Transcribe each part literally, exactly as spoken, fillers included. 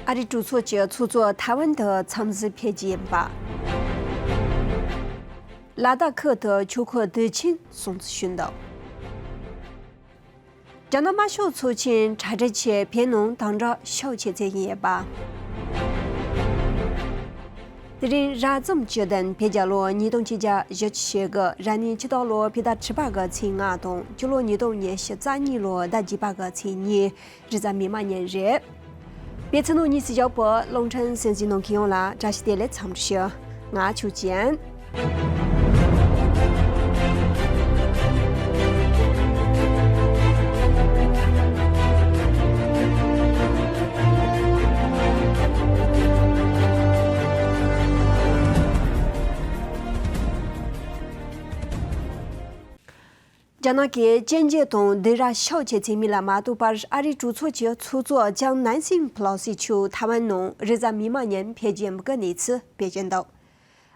ཨ་རིའི་གྲོས་ཚོགས་ཀྱི་ཚོགས་གཙོ་ཐའེ་ཝན་དུ་འཚམས་གཟིགས་ཕེབས་རྒྱུ་ཡིན་པ། ལ་དྭགས་ཁུལ་དུ་ཆོས་འཁོར་དུས་ཆེན་སྲུང་བརྩི་ཞུས་འདུག་རྒྱ་ནག་དམར་ཤོག་ཚོགས་ཆེན་གྲ་སྒྲིག་ཆེད་བོད་ནང་དམ་དྲག་ཤུགས་ཆེ་བྱེད་བཞིན་ཡོད་པ། དེ་རིང་རབ་བྱུང་བཅུ་བདུན་བོད་རྒྱལ་ལོ་ཉིས་སྟོང་ཆིག་བརྒྱ་བཞི་བཅུ་ཞེ་དགུ། རབ་གནས་ཕྱི་ཟླ་ལོ་བོད་ཟླ་དྲུག་པ་གི་ཚེས་ལྔ་དང་སྤྱི་ལོ་ཉིས་སྟོང་ཉི་ཤུ་རྩ་གཉིས་ལོ་ཟླ་བརྒྱད་པ་གི་ཚེས་གཉིས། རེས་གཟའ་མིག་དམར་ཉིན་རེད། པེ་ཚི་ནོ་ཉི་སི་ཡག་པོ་རླུང་འཕྲིན་སེམས་སུ་ནང་གི་ཡོང་ལ་བཀྲ་ཤིས་བདེ་ལེགས་འཚམས་ཞུ། ང་ཆོས་ཅན། རྒྱ་ནག་གིས་གཅིག་གྱུར་དང་སྡུག་ར་ཤོག་ཆེ་ཚེ་མི་ལ་མ་གཏོགས་པར་ཨ་རིའི་གྲོས་ཚོགས་ཀྱི་ཚོགས་གཙོ་ལྕམ་ནན་སི་ཕེ་ལོ་སི་མཆོག་ཐའེ་ཝན་ནང་རེས་གཟའ་མིག་དམར་ཉིན་ཕེབས་རྒྱུ་ཡིན་པའི་གནས་ཚུལ་སྤེལ་བཞིན་འདུག་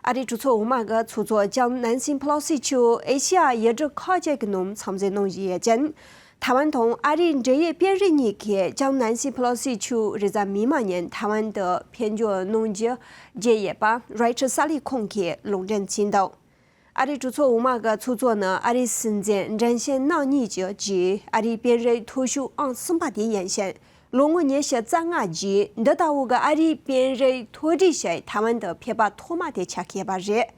ཨ་རིའི་གྲོས་ཚོགས་འོག་མ་གི་ཚོགས་གཙོ་ལྕམ་ནན་སི་ཕེ་ལོ་སི་མཆོག་ཨེ་ཤི་ཡ་ཡུལ་གྲུ་ཁག་ཅིག་གི་ནང་འཚམས་གཟིགས་གནང་བཞིན་ཡོད་ཅིང་། ཐའེ་ཝན་དང་ཨ་རིའི་འབྲེལ་ཡོད་དཔོན་རིགས་གཉིས་ཀས་ལྕམ་ནན་སི་ཕེ་ལོ་སི་མཆོག་རེས་གཟའ་མིག་དམར་ཉིན་ཐའེ་ཝན་དུ་ཕེབས་འབྱོར་གནང་རྒྱུ་བརྗོད་ཡོད་པ་རོའི་ཊར་གསར་ལས་ཁང་གིས་ལུང་འདྲེན་བྱས་འདུག་ཨ་རིའི་གྲོས་ཚོགས་འོག་མ་གི་ཚོགས་གཙོ་ནི་ཨ་རིའི་སྲིད་འཛིན་ཀྲུའུ་ཞི་ཡིན་གཉིས་ཀྱི་རྗེས་ཨ་རིའི་དཔོན་རིགས་མཐོ་ཤོས་ཨང་གསུམ་པ་དེ་ཡིན་ཞིང་། ལོ་ངོ་ཉི་ཤུ་རྩ་ལྔ་རྗེས་འདི་ལྟ་བུ་གི་ཨ་རིའི་དཔོན་རིགས་མཐོ་གྲས་ཤིག་ཐའེ་ཝན་དུ་ཕེབས་པ་ཐོག་མ་དེ་ཆགས་ཀྱི་ཡོད་པ་རེད།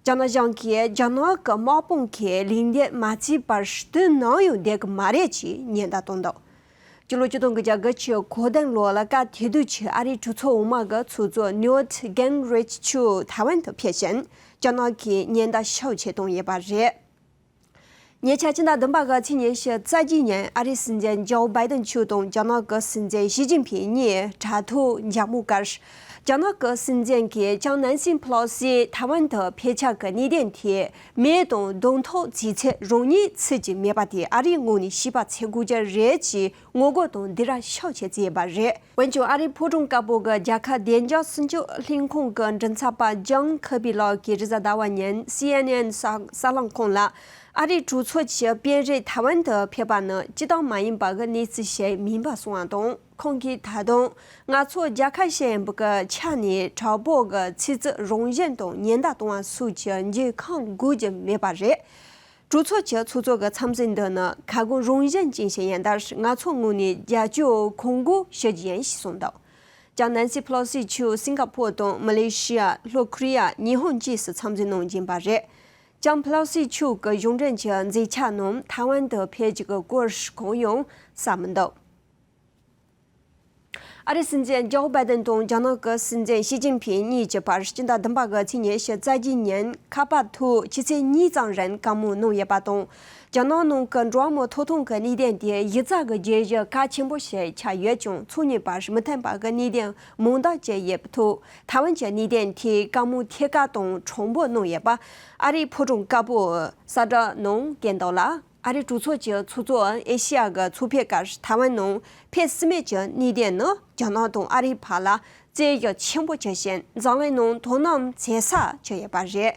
རྒྱ་ནག་གཞུང་གིས་རྒྱ་ནག་གི་དམག་དཔུང་གིས་ལུང་བསྟན་མ་བྱས་པར་དུས་ནམ་ཡང་བསྡད་ཀྱི་མ་རེད་ཅེས་ཉེན་བརྡ་བཏང་འདུག་སྤྱི་ལོ་ཆིག་སྟོང་དགུ་བརྒྱ་དགུ་བཅུ་གོ་བདུན་ལོ་ལ་སྐབས་དེ་དུས་ཀྱི་ཨ་རིའི་གྲོས་ཚོགས་འོག་མ་གི་ཚོགས་གཙོ་ནིའུཊ་གིན་རིཆ་མཆོག་ཐའེ་ཝན་དུ་ཕེབས་ཤིང་རྒྱ་ནག་གིས་ཉེན་བརྡ་ཤུགས་ཆེ་བཏང་ཡོད་པ་རེད། ཉེ་ཆར་སྤྱི་ཟླ་བདུན་པ་གི་ཚེས་ཉི་ཤུ་རྩ་གཅིག་ཉིན་ཨ་རིའི་སྲིད་འཛིན་ཇོ་བྷའི་ཏིན་མཆོག་དང་རྒྱ་ནག་གི་སྲིད་འཛིན་ཞི་ཅིན་ཕིང་གཉིས་དྲ་ཐོག་མཇལ་མོལ་སྐབས། རྒྱ་ནག་གི་སྲིད་འཛིན་གྱིས་ལྕམ་ནན་སི་ཕེ་ལོ་སི་ཐའེ་ཝན་དུ་ཕེབས་འཆར་གྱི་གནད་དོན་དེ་མེ་དང་རྡུང་ཐོག་བྱས་ཚད་རང་ཉིད་ཚུད་ཀྱི་མེད་པ་དེ་ཨ་རིའི་ངོས་ནས་ཤེས་པ་བྱེད་དགོས་རྒྱུ་རེད་ཅེས་ངོ་རྒོལ་དང་སྡིགས་ར་ཤུགས་ཆེ་བྱས་པ་རེད། འོན་ཀྱང་ཨ་རིའི་ཕོ་བྲང་དཀར་པོ་གི་རྒྱལ་ཁབ་བདེ་འཇགས་སྲུང་སྐྱོབ་ལྷན་ཁང་གི་མགྲིན་ཚབ་པ་ཇོན་ཁེར་བྷི་ལགས་ཀྱིས་རེས་གཟའ་ཟླ་བ་ཉིན་སི་ཨེན་ཨེན་གསར་གསར་ལམ་ཁང་ལ། ཨ་རིའི་གྲོས་ཚོགས་ཀྱི་དཔོན་རིགས་ཐའེ་ཝན་དུ་ཕེབས་པ་ནི་སྤྱིར་བཏང་མ་ཡིན་པ་གི་གནས་ཚུལ་ཞིག་མིན་པ་གསུངས་པ་དང་། ཁོང་གིས་ད་དུང་ང་ཚོ་རྒྱལ་ཁབ་ཞིག་ཡིན་པའི་ཆ་ནས་དྲག་པོ་གི་ཚིག་རྩུབ་རང་བཞིན་དང་ཉེན་བརྡ་གཏོང་བ་སོགས་ཀྱི་འགྱུར་ཁུངས་དགོས་ཀྱི་མེད་པ་རེད། གྲོས་ཚོགས་ཀྱི་ཚོགས་གཙོ་གི་འཚམས་གཟིགས་འདི་ནི་ཁ་སྐོང་རང་བཞིན་ཅན་ཞིག་ཡིན་སྟབས་ང་ཚོའི་ངོས་ནས་རྒྱབ་སྐྱོར་གང་དགོས་ཞུ་རྒྱུ་ཡིན་ཞེས་གསུངས་འདུག་ཀྱང་ནན་སི་ཕེ་ལོ་སི་མཆོག་སིང་ག་ཕོར་དང་མ་ལེ་ཤི་ཡ། ལྷོ་ཀོ་རི་ཡ། ཉི་ཧོང་བཅས་སུ་འཚམས་གཟིགས་གནང་བཞིན་པ་རེད། ཀྱང་ཕེ་ལོ་སི་མཆོག་གི་གཞུང་འབྲེལ་གྱི་མཛད་འཆར་རྣམས་ཐའེ་ཝན་དུ་ཕེབས་རྒྱུ་གི་སྐོར་གང་ཡང་གསལ་མི་འདུག་ཨ་རིའི་སྲིད་འཛིན་ཇོ་བྷའི་ཏིན་དང་རྒྱ་ནག་གི་སྲིད་འཛིན་ཞི་ཅིན་ཕིང་གཉིས་ཀྱི་བར་སྤྱི་ཟླ་བདུན་པ་གི་ཚེས་ཉི་ཤུ་རྩ་གཅིག་ཉིན་ཁ་པར་ཐོག་ཆུ་ཚོད་གཉིས་ཙམ་རིང་བཀའ་མོལ་གནང་ཡོད་པ་དང་། རྒྱ་ནག་ནང་གི་འགྲོ་བ་མིའི་ཐོབ་ཐང་གི་གནད་དོན་དེ་གཞི་རྩ་གི་བརྗོད་གཞི་གལ་ཆེན་པོ་ཞིག་ཆགས་ཡོད་ཀྱང་ཚོགས་གཉིས་བར་མི་མཐུན་པ་གི་གནད་དོན་མང་དག་བཅས་ཡོད་པའི་ཐོག་ཐའེ་ཝན་གྱི་གནད་དོན་ཐད་བཀའ་མོལ་ཐད་ཀར་དང་དྲང་པོ་གནང་ཡོད་པ་ཨ་རིའི་ཕོ་བྲང་དཀར་པོའི་གསལ་བསྒྲགས་ནང་བཀོད་འདུག་ལ། ཨ་རིའི་གྲོས་ཚོགས་ཀྱི་ཚོགས་གཙོ་ཨེ་ཤི་ཡ་གི་ཚོགས་ཕེབས་སྐབས་ཐའེ་ཝན་ནང་ཕེབས་སྲིད་མེད་ཀྱི་གནད་དོན་ནི་རྒྱ་ནག་དང་ཨ་རིའི་བར་ལ་བཙན་ཤུགས་ཆེན་པོ་བྱས་ཤིང་འཛམ་གླིང་ནང་དོ་སྣང་བྱེད་ས་ཆགས་ཡོད་པ་རེད།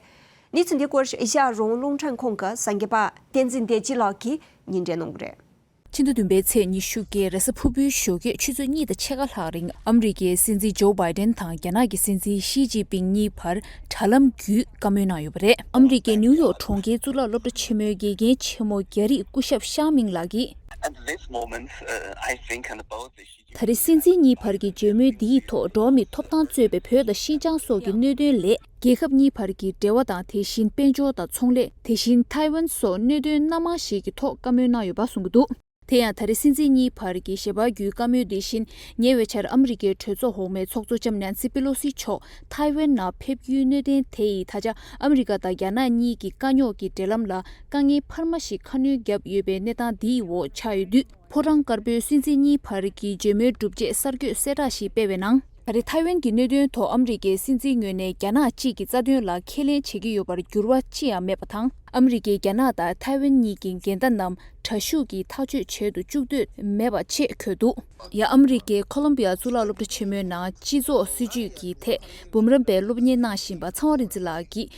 གནས་ཚུལ་འདི་སྐོར་ཨེ་ཤ་ཡ་རང་དབང་རླུང་འཕྲིན་ཁང་གི་གསར་འགོད་པ་བསྟན་འཛིན་བདེ་སྐྱིད་ལགས་ཀྱིས་སྙན་སྒྲོན་གནང་གི་རེད། ཕྱི་ཟླ་བདུན་པའི་ཚེས་ཉི་ཤུ་གི་རེས་གཟའ་ཕུར་བུའི་ཞོགས་ཀས་ཆུ་ཚོད་གཉིས་དང་ཕྱེད་ཀ་ལྷག་རིང་ཨ་མི་རི་ཀའི་སྲིད་འཛིན་ཇོ་བྷའི་ཏན་དང་རྒྱ་ནག་གི་སྲིད་འཛིན་ཞི་ཅིན་ཕིང་གཉིས་བར་དྲ་ལམ་བརྒྱུད་བཀའ་མོལ་གནང་ཡོད་པ་རེད། ཨ་མི་རི་ཀའི་ནིའུ་ཡོག་གྲོང་ཁྱེར་གཙུག་ལག་སློབ་གྲྭ་ཆེན་མོའི་དགེ་རྒན་ཆེན་མོ་རྒྱ་རིགས་སྐུ་ཞབས་ཤང་མིང་ལགས་ཀྱིས། At this moment, uh, I think and about the Xi ད་རེས་སྲིད་འཛིན་གཉིས་བར་གྱི་མཇལ་མོལ་འདིའི་ཐོག་འགྲོ་བ་མིའི་ཐོབ་ཐང་གཙོས་པའི་བོད་དང་ཤིན་ཅང་སོགས་ཀྱི་གནད་དོན་ལས་རྒྱལ་ཁབ་གཉིས་བར་གྱི་འབྲེལ་བ་དང་དེ་བཞིན་དཔལ་འབྱོར་དང་ཚོང་ལས་དེ་བཞིན་ཐའེ་ཝན་སོགས་གནད་དོན་སྣ་མང་ཞིག་གི་ཐོག་བཀའ་མོལ་གནང་ཡོད་པ་གསུང་གི་འདུག་དེ་ཡང་ད་རེས་སྲིད་འཛིན་གཉིས་བར་གྱི་ཞལ་པར་བརྒྱུད་བཀའ་མོལ་འདི་བཞིན་ཉེ་བའི་ཆར་ཨ་མི་རི་ཀའི་གྲོས་ཚོགས་འོག་མའི་ཚོགས་གཙོ་ལྕམ་ནན་སི་པེ་ལོ་སི་མཆོག་ཐའེ་ཝན་ནང་ཕེབས་རྒྱུའི་གནད་དོན་དེ་ཡིས་ད་ཆ་ཨ་མི་རི་ཀ་དང་རྒྱ་ནག་གཉིས་ཀྱི་དཀའ་རྙོག་གི་འབྲེལ་ལམ་ལ་དཀའ་ངལ་འཕར་མ་ཞིག་ཁ་སྣོན་བརྒྱབ་ཡོད་པའི་གནས་སྟངས་འདིའི་འོག་ཆགས་ཡོད་དུས། ཕོ་བྲང་དཀར་པོའི་སྲིད་འཛིན་གཉིས་བར་གྱི་མཇལ་མོལ་གྲུབ་རྗེས་གསར་འགོད་གསལ་བསྒྲགས་ཤིག་སྤེལ་བའི་ནང་། ད་རེས་ཐའེ་ཝན་གྱི་གནད་དོན་ཐོག་ཨ་མི་རི་ཀའི་སྲིད་འཛིན་ངོས་ནས་རྒྱ་ནག་གཅིག་གི་རྩ་དོན་ལ་ཁས་ལེན་བྱེད་ཀྱི་ཡོད་པར་འགྱུར་བ་ཅི་ཡང་མེད་པ་དང་། ཨ་མི་རི་ཀས་རྒྱ་ནག་དང་ཐའེ་ཝན་གཉིས་ཀྱི་འགལ་ཟླ་རྣམས་དྲག་ཤུགས་ཀྱིས་ཐག་གཅོད་བྱེད་དུ་བཅུག་འདོད་མེད་པ་ཆེད་འཁོད་འདུག་ཡང་ཨ་མི་རི་ཀའི་ཁོ་ལོམ་བི་ཡ་གཙུག་ལག་སློབ་གྲྭ་ཆེན་མོའི་ནང་སྤྱི་ཚོགས་སྲིད་ཇུས་ཀྱི་ཐད་འབུམ་རམས་པའི་སློབ་གཉེར་གནང་བཞིན་པ་ཚངས་དབང་རིག་འཛིན་ལགས་ཀྱིས།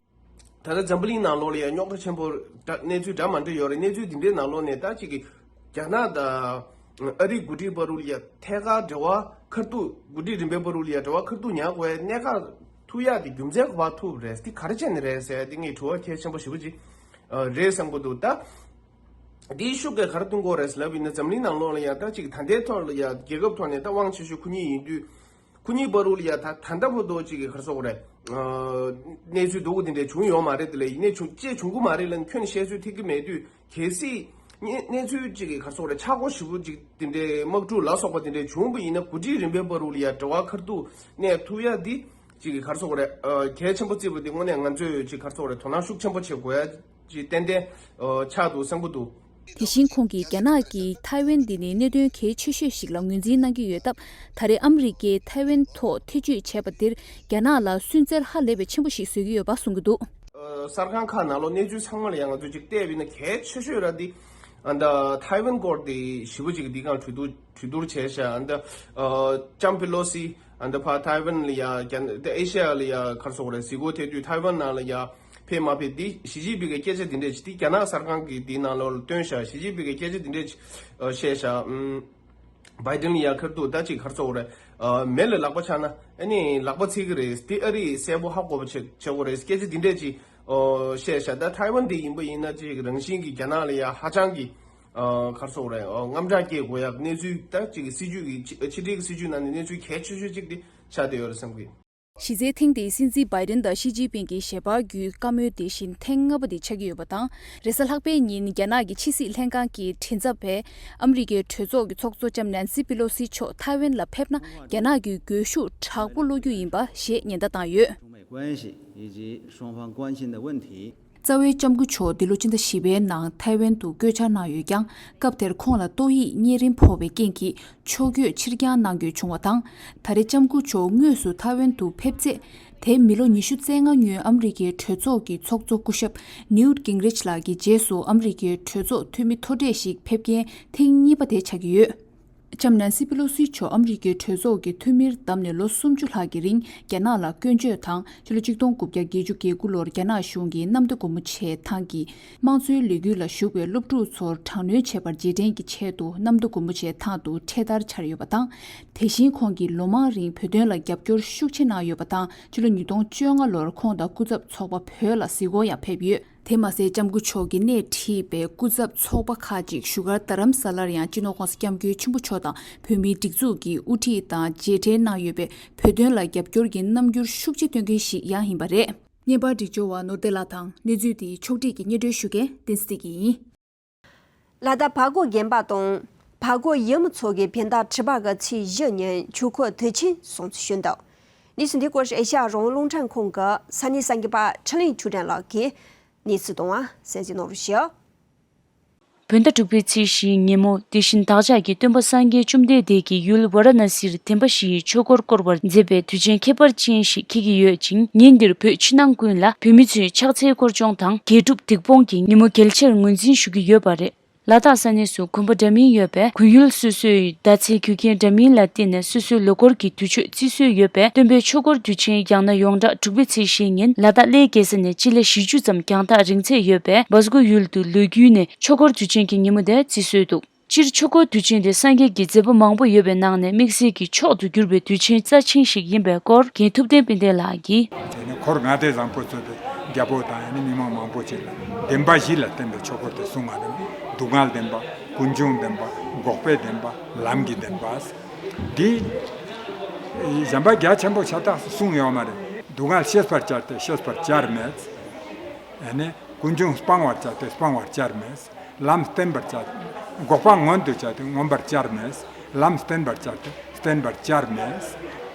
ད་ལྟ་འཛམ་བུ་གླིང་ནང་ལོགས་ལ་ཡང་རྙོག་དྲ་ཆེན་པོ་འདྲ་གནས་ཚུལ་འདྲ་མི་འདྲ་ཡོད་རེད། གནས་ཚུལ་འདི་འདྲའི་ནང་ལོགས་ནས་ད་ཅིག་གི་རྒྱ་ནག་དང་ ཨ་རིའི་འགོ་ཁྲིད་བར་དུ་ལ་ཡ་ཐད་ཀར་འབྲེལ་བ་ཁ་ཐུག་འགོ་ཁྲིད་རིམ་པའི་བར་དུ་ལ་ཡ་འབྲེལ་བ་ཁ་ཐུག་ཉར་དགོས་ཡ་གནད་འགག་ཐུག་ཡ་དེ་རྒྱུ་མཚན་ག་པར་ཐུག་རེད། དེ་ག་རེ་བྱས་ནས་རེད་ཟེར་ཡ་དེ་ངས་དྲི་བ་གལ་ཆེན་པོ་ཞེ་པོ་ཅིག་རེད་བསམ་གྱི་འདུག་ད་དེའི་ཤུགས་ཀྱིས་ག་རེ་སྟོན་གྱི་ཡོད་རེད་ལབ་ཡིན་ན། འཛམ་གླིང་ནང་ལོགས་ལ་ཡ་ད་ཅིག་ད་ལྟའི་ཐོག་ལ་ཡ་རྒྱལ་ཁབ་ཐོག་ནས་ད་དབང་ཆེ་ཤོས་ཁོ་གཉིས་ཡིན་དུས། ཁོ་གཉིས་བར་དུ་ལ་ཡ་ད་ད་ལྟ་བར་དུ་ཅིག་གི་ག་རེ་ཟེར་དགོས་རེད། ཨ་གནས་ཚུལ་སྡུག་པོ་དེ་འདྲ་བྱུང་ཡོད་མ་རེད། དེ་ལ་ཡིན་ནའི་བྱུང་ཅེས་བྱུང་གི་མ་རེད་ལབ་ཁྱོན་ནས་བཤད་ཚོད་ཐིག་གི་མེད་དུས། གལ་སྲིད་གནས་གནས་ཚུལ་ཅིག་གི་ག་རེ་ཟེར་དགོས་རེད། ཆག་སྒོ་ཞེ་པོ་ཅིག་དེ་འདྲའི་དམག་འཁྲུག་ལ་སོགས་པ་དེ་འདྲ་བྱུང་བ་ཡིན་ན། འགོ་ཁྲིད་རིམ་པའི་བར་དུ་ལ་ཡ་འབྲེལ་བ་ཁ་ཐུག་གནས་ཐུབ་ཡ་འདི་ཅིག་གི་ག་རེ་ཟེར་དགོས་རེད། ཨ་གལ་ཆེན་པོ་བརྩིས་པ་འདི་དངོས་གནས་ང་ཚོས་ཅིག་ག་རེ་ཟེར་དགོས་རེད། དོ་སྣང་ཤུགས་ཆེན་པོ་བྱེད་དགོས་ཡ་ཅིག་ཏན་ཏན་ཨ་ཆགས་འདུག་བསམ་གྱི་འདུག་དེ་བཞིན་ཁོང་གིས་རྒྱ་ནག་གིས་ཐའེ་ཝན་འདི་ནི་གནད་དོན་གལ་ཆེ་ཤོས་ཤིག་ལ་ངོས་འཛིན་གནང་གི་ཡོད་སྟབས། ད་རེས་ཨ་མི་རི་ཀས་ཐའེ་ཝན་ཐོག་ཐེ་ཇུས་བྱས་པ་འདིར་རྒྱ་ནག་ལ་སུན་གཙེར་ཧ་ལས་པའི་ཆེན་པོ་ཞིག་བཟོ་གི་ཡོད་པ་གསུང་གི་འདུག་ཨ་གསར་ཁང་ཁག་ནང་ལོགས་གནས་ཚུལ་ཚང་མ་ལ་ཡང་ང་ཚོས་ཅིག་བལྟས་པ་ཡིན་ན། གལ་ཆེ་ཤོས་ར་འདི་ཨ་ད་ཐའེ་ཝན་སྐོར་དེ་ཞེ་པོ་ཅིག་འདི་སྒང་གྲོས་བསྡུར་གྲོས་བསྡུར་བྱས་ཤག་ཨ་ད་ཨ་ལྕམ་པེ་ལོ་སི་ཨ་ད་ཕར་ཐའེ་ཝན་ལ་ཡ་རྒྱ་ད་ཨེ་ཤ་ཡ་ལ་ཡ་ག་རེ་ཟེར་དགོས་རེད། གཟིགས་སྐོར་ཐེབས་དུས་ཐའེ་ཝན་ནང་ལ་ཡ་ཕེབས་མ་ཕེབས་འདི་ཞི་ཅིན་ཕིང་གི་སྐད་ཆ་འདི་འདྲས་ཅིག་འདི་རྒྱ་ནག་གསར་ཁང་གིས་འདི་ནང་ལོགས་ལ་བཏོན་ཤག་ཞི་ཅིན་ཕིང་གི་སྐད་ཆ་འདི་འདྲས་ཅིག་ཨ་བཤད་ཤག་ཨུམ། བའི་ཏིན་ལ་ཡ་ཁ་ཐུག་ད་ཅིག་ག་རེ་ཟེར་དགོས་རེད། ཨ་མེ་ལ་ལག་པ་འཆང་ན་ཨ་ནི་ལག་པ་ཚིག་གི་རེད། འདི་ཨ་རིས་གསལ་པོ་ཧ་གོ་བ་བྱེད་བྱེད་དགོས་རེད། སྐད་ཆ་འདི་འདྲས་ཅིག་ཨོ་བཤད་ཤག་ད་ཐའེ་ཝན་འདི་ཡིན་པ་ཡིན་ན་ཅིག་རང་བཞིན་གྱི་རྒྱ་ནག་ལ་ཡ་ཧ་ཅང་གི་ཨ་ག་རེ་ཟེར་དགོས་རེད། ཨོ་དངངས་སྐྲག་སྐྱེ་དགོས་ཡ་གནས་ཚུལ། ད་ཅིག་སྲིད་ཇུས་ཀྱི་ཕྱི་ཕྱི་འབྲེལ་གྱི་སྲིད་ཇུས་ནང་ནས་གནས་ཚུལ་གལ་ཆེ་ཤོས་ཅིག་འདི་ཆགས་བསྡད་ཡོད་རེད་བསམ་གི། གཞི་རྩའི་ཐེངས་འདིའི་སྲིད་འཛིན་བའི་ཏིན་དང་ཞི་ཅིན་ཕིང་གི་ཞལ་པར་བརྒྱུད་བཀའ་མོལ་དེ་བཞིན་ཐེངས་ལྔ་པ་དེ་ཆགས་ཀྱི་ཡོད་པ་དང་། རེས་གཟའ་ལྷག་པའི་ཉིན་རྒྱ་ནག་གི་ཕྱི་སྲིད་ལྷན་ཁང་གི་མགྲིན་ཚབ་པས་ཨ་མི་རི་ཀའི་གྲོས་ཚོགས་ཀྱི་ཚོགས་གཙོ་ལྕམ་ནན་སི་པི་ལོ་སི་མཆོག་ཐའེ་ཝན་ལ་ཕེབས་ན། རྒྱ་ནག་གི་སྒུལ་ཤུགས་དྲག་པོ་བློ་རྒྱུ་ཡིན་པ་ཞེས་ཉེན་བརྡ་བཏང་ཡོད། 中美关系以及双方关心的问题。 རྩ་བའི་ལྕམ་སྐུ་མཆོག་འདི་ལོ་ཕྱི་ཟླ་བཞི་པའི་ནང་ཐའེ་ཝན་དུ་བསྐོས་འཆར་གནང་ཡོད་ཀྱང་། སྐབས་དེར་ཁོང་ལ་ཏོག་དབྱིབས་གཉན་རིམས་ཕོག་པའི་རྐྱེན་གྱིས་ཕྱོགས་བསྐྱོད་ཕྱིར་འགྱངས་གནང་དགོས་བྱུང་བ་དང་། ད་རེས་ལྕམ་སྐུ་མཆོག་དངོས་སུ་ཐའེ་ཝན་དུ་ཕེབས་ཚེ། དེ་མི་ལོ་ཉི་ཤུ་རྩ་ལྔ་སྔོན་ཨ་མི་རི་ཀའི་གྲོས་ཚོགས་ཀྱི་ཚོགས་གཙོ་སྐུ་ཞབས་ནིའུ་ཊི་གིང་རིཆ་ལགས་ཀྱི་རྗེས་སུ་ཨ་མི་རི་ཀའི་གྲོས་ཚོགས་འཐུས་མི་མཐོ་གྲས་ཤིག་ཕེབས་མཁན་ཐེངས་གཉིས་པ་དེ་ཆགས་ཀྱི་ཡོད། ལྕམ་ནན་སི་པི་ལོ་སི་མཆོག་ཨ་མི་རི་ཀའི་གྲོས་ཚོགས་ཀྱི་འཐུས་མིར་བདམས་ནས་ལོ་སུམ་ཅུ་ལྷག་གི་རིང་རྒྱ་ནག་ལ་སྐྱོན་བརྗོད་དང་། ཕྱི་ལོ་ཆིག་སྟོང་དགུ་བརྒྱ་བརྒྱད་ཅུ་གྱ་དགུ་ལོར་རྒྱ་ནག་གཞུང་གིས་གནམ་བདེ་སྒོ་མོ་ཆེའི་ཐང་གི་དམངས་གཙོའི་ལས་འགུལ་ལ་ཞུགས་པའི་སློབ་ཕྲུག་ཚོར་དྲག་གནོན་བྱས་པར་རྗེས་དྲན་གྱི་ཆེད་དུ་གནམ་བདེ་སྒོ་མོ་ཆེའི་ཐང་དུ་འཕྲེད་དར་འཕྱར་ཡོད་པ་དང་། དེ་བཞིན་ཁོང་གིས་ལོ་མང་རིང་བོད་དོན་ལ་རྒྱབ་སྐྱོར་ཤུགས་ཆེ་གནང་ཡོད་པ་དང་། ཕྱི་ལོ་ཉིས་སྟོང་བཅོ་ལྔ་ལོར་ཁོང་དང་སྐུ་ཚབ་ཚོགས་པ་བོད་ལ་གཟིགས་སྐོར་ཡང་ཕེབས་ཡོད། དེ་མ་ཟད་ལྕམ་སྐུ་མཆོག་གིས་སྣེ་ཁྲིད་པའི་སྐུ་ཚབ་ཚོགས་པ་ཁག་ཅིག་བཞུགས་སྒར་རྡ་རམ་ས་ལར་ཡང་སྤྱི་ནོར་༸གོང་ས་༸སྐྱབས་མགོན་ཆེན་པོ་མཆོག་དང་བོད་མིའི་སྒྲིག་འཛུགས་ཀྱི་དབུ་ཁྲིད་དང་མཇལ་འཕྲད་གནང་ཡོད་པས། བོད་དོན་ལ་རྒྱབ་སྐྱོར་གྱི་རྣམ་འགྱུར་ཤུགས་ཆེ་སྟོན་མཁན་ཞིག་ཡང་ཡིན་པ་རེད། བརྙན་པར་སྒྲིག་སྦྱོར་བ་ནོར་བདེ་ལགས་དང་། གནས་ཚུལ་དེའི་ཕྱོགས་བསྒྲིགས་ཀྱིས་སྙན་སྒྲོན་ཞུ་མཁན་བསྟན་འཛིན་བདེ་སྐྱིད་ཡིན། ལ་དྭགས་བར་སྐོར་རྒན་པ་དང་བར་སྐོར་ཡུལ་མི་ཚོ་གིས་བོད་ཟླ་དྲུག་པ་གི་ཚེས་བཞི་ཉིན་ཆོས་འཁོར་དུས་ཆེན་སྲུང་བརྩི་ཞུས་འདུག་གནས་ཚུལ་འདི་སྐོར་ཨེ་ཤ་ཡ་རང་དབང་རླུང་འཕྲིན་ཁང་གི་ས་གནས་གསར་འགོད་པ་འཕྲིན་ལས་ཆོས་སྒྲོན་ལགས་ཀྱིས་གནས་ཚུལ་དང་གསན་གཟིགས་གནང་རོགས་ཞུ། བོད་ཟླ་དྲུག་པའི་ཚེས་བཞིའི་ཉིན་མོ། དེ་བཞིན་བདག་ཅག་གི་སྟོན་པ་སངས་རྒྱས་བཅོམ་ལྡན་འདས་ཀྱིས་ཡུལ་ཝཱ་ར་ཎ་སིར་དེན་པ་བཞི་ཡི་ཆོས་འཁོར་བསྐོར་བར་མཛད་པའི་དུས་ཆེན་ཁྱད་པར་ཅན་ཞིག་འཁེལ་གྱི་ཡོད་ཅིང་། ཉིན་འདིར་བོད་ཕྱི་ནང་ཀུན་ལ་བོད་མི་ཚོས་ཕྱག་འཚལ་སྐོར་སྦྱོང་དང་དགེ་སྒྲུབ་སྡིག་སྤོང་གི་ཉིན་མོ་གལ་ཆེར་ངོས་འཛིན་ཞུ་གི་ཡོད་པ་རེད། ལ་དྭགས་ས་གནས་སུ་དགོན་པ་འདྲ་མིན་ཡོད་པས། དགོན་ཡུལ་སོ་སོའི་ཟླ་ཚེས་རྒྱུ་རྐྱེན་འདྲ་མིན་ལ་བརྟེན་ནས་སོ་སོའི་ལོ་འཁོར་གྱི་དུས་མཆོད་བརྩི་སྲོལ་ཡོད་པས། སྟོན་པའི་ཆོས་འཁོར་དུས་ཆེན་ཡང་ན་ཡོངས་གྲགས་དྲུག་པའི་ཚེས་བཞིའི་ཉིན་ལ་དྭགས་གླེ་རྒྱལ་ས་ནས་སྤྱི་ལེ་བཞི་བཅུ་ཙམ་རྒྱང་ཐག་རིང་ཚད་ཡོད་པས། བ་སྒོ་ཡུལ་དུ་ལོ་རྒྱུས་ནས་ཆོས་འཁོར་དུས་ཆེན་གྱི་ཉིན་མོ་དེ་བརྩི་སྲོལ་འདུག་སྤྱིར་ཆོས་འཁོར་དུས་ཆེན་དེ་སངས་རྒྱས་ཀྱི་མཛད་པ་མང་པོ་ཡོད་པའི་ནང་ནས་དམིགས་བསལ་གྱི་མཆོག་ཏུ་གྱུར་པའི་དུས་ཆེན་རྩ་ཆེན་ཞིག་ཡིན་པའི་སྐོར་རྒན་ཐུབ་བསྟན་དཔལ་ལྡན་ལགས་ཀྱིས། དེ་ནས་འཁོར་ལྔ་སྡེ་བཟང་པོ་གཙོས་པའི་རྒྱལ་པོ་དང་ཡང་ན་མི་མང་མང་པོ་ཅིག་ལ་བདེན་པ་བཞི་ལ་བརྟེན་པའི་ཆོས་འཁོར་དེ་གསུང་བ་རེད། སྡུག་བསྔལ་བདེན་པ། ཀུན་འབྱུང་བདེན་པ། འགོག་པའི་བདེན་པ། ལམ་གྱི་བདེན་པ། འདི་གཞན་པ་རྒྱ་ཆེན་པོ་ཤ་སྟག་གསུངས་ཡོད་མ་རེད། སྡུག་བསྔལ་ཤེས་པར་བྱ་སྟེ་ཤེས་པར་བྱར་མེད། ཡང་ན་ཀུན་འབྱུང་སྤང་བར་བྱ་སྟེ་སྤང་བར་བྱར་མེད། ལམ་བསྟེན་པར་བྱ། འགོག་པ་མངོན་དུ་བྱ་སྟེ་མངོན་པར་བྱར་མེད། ལམ་བསྟེན་པར་བྱ་སྟེ་བསྟེན་པར་བྱར་མེད།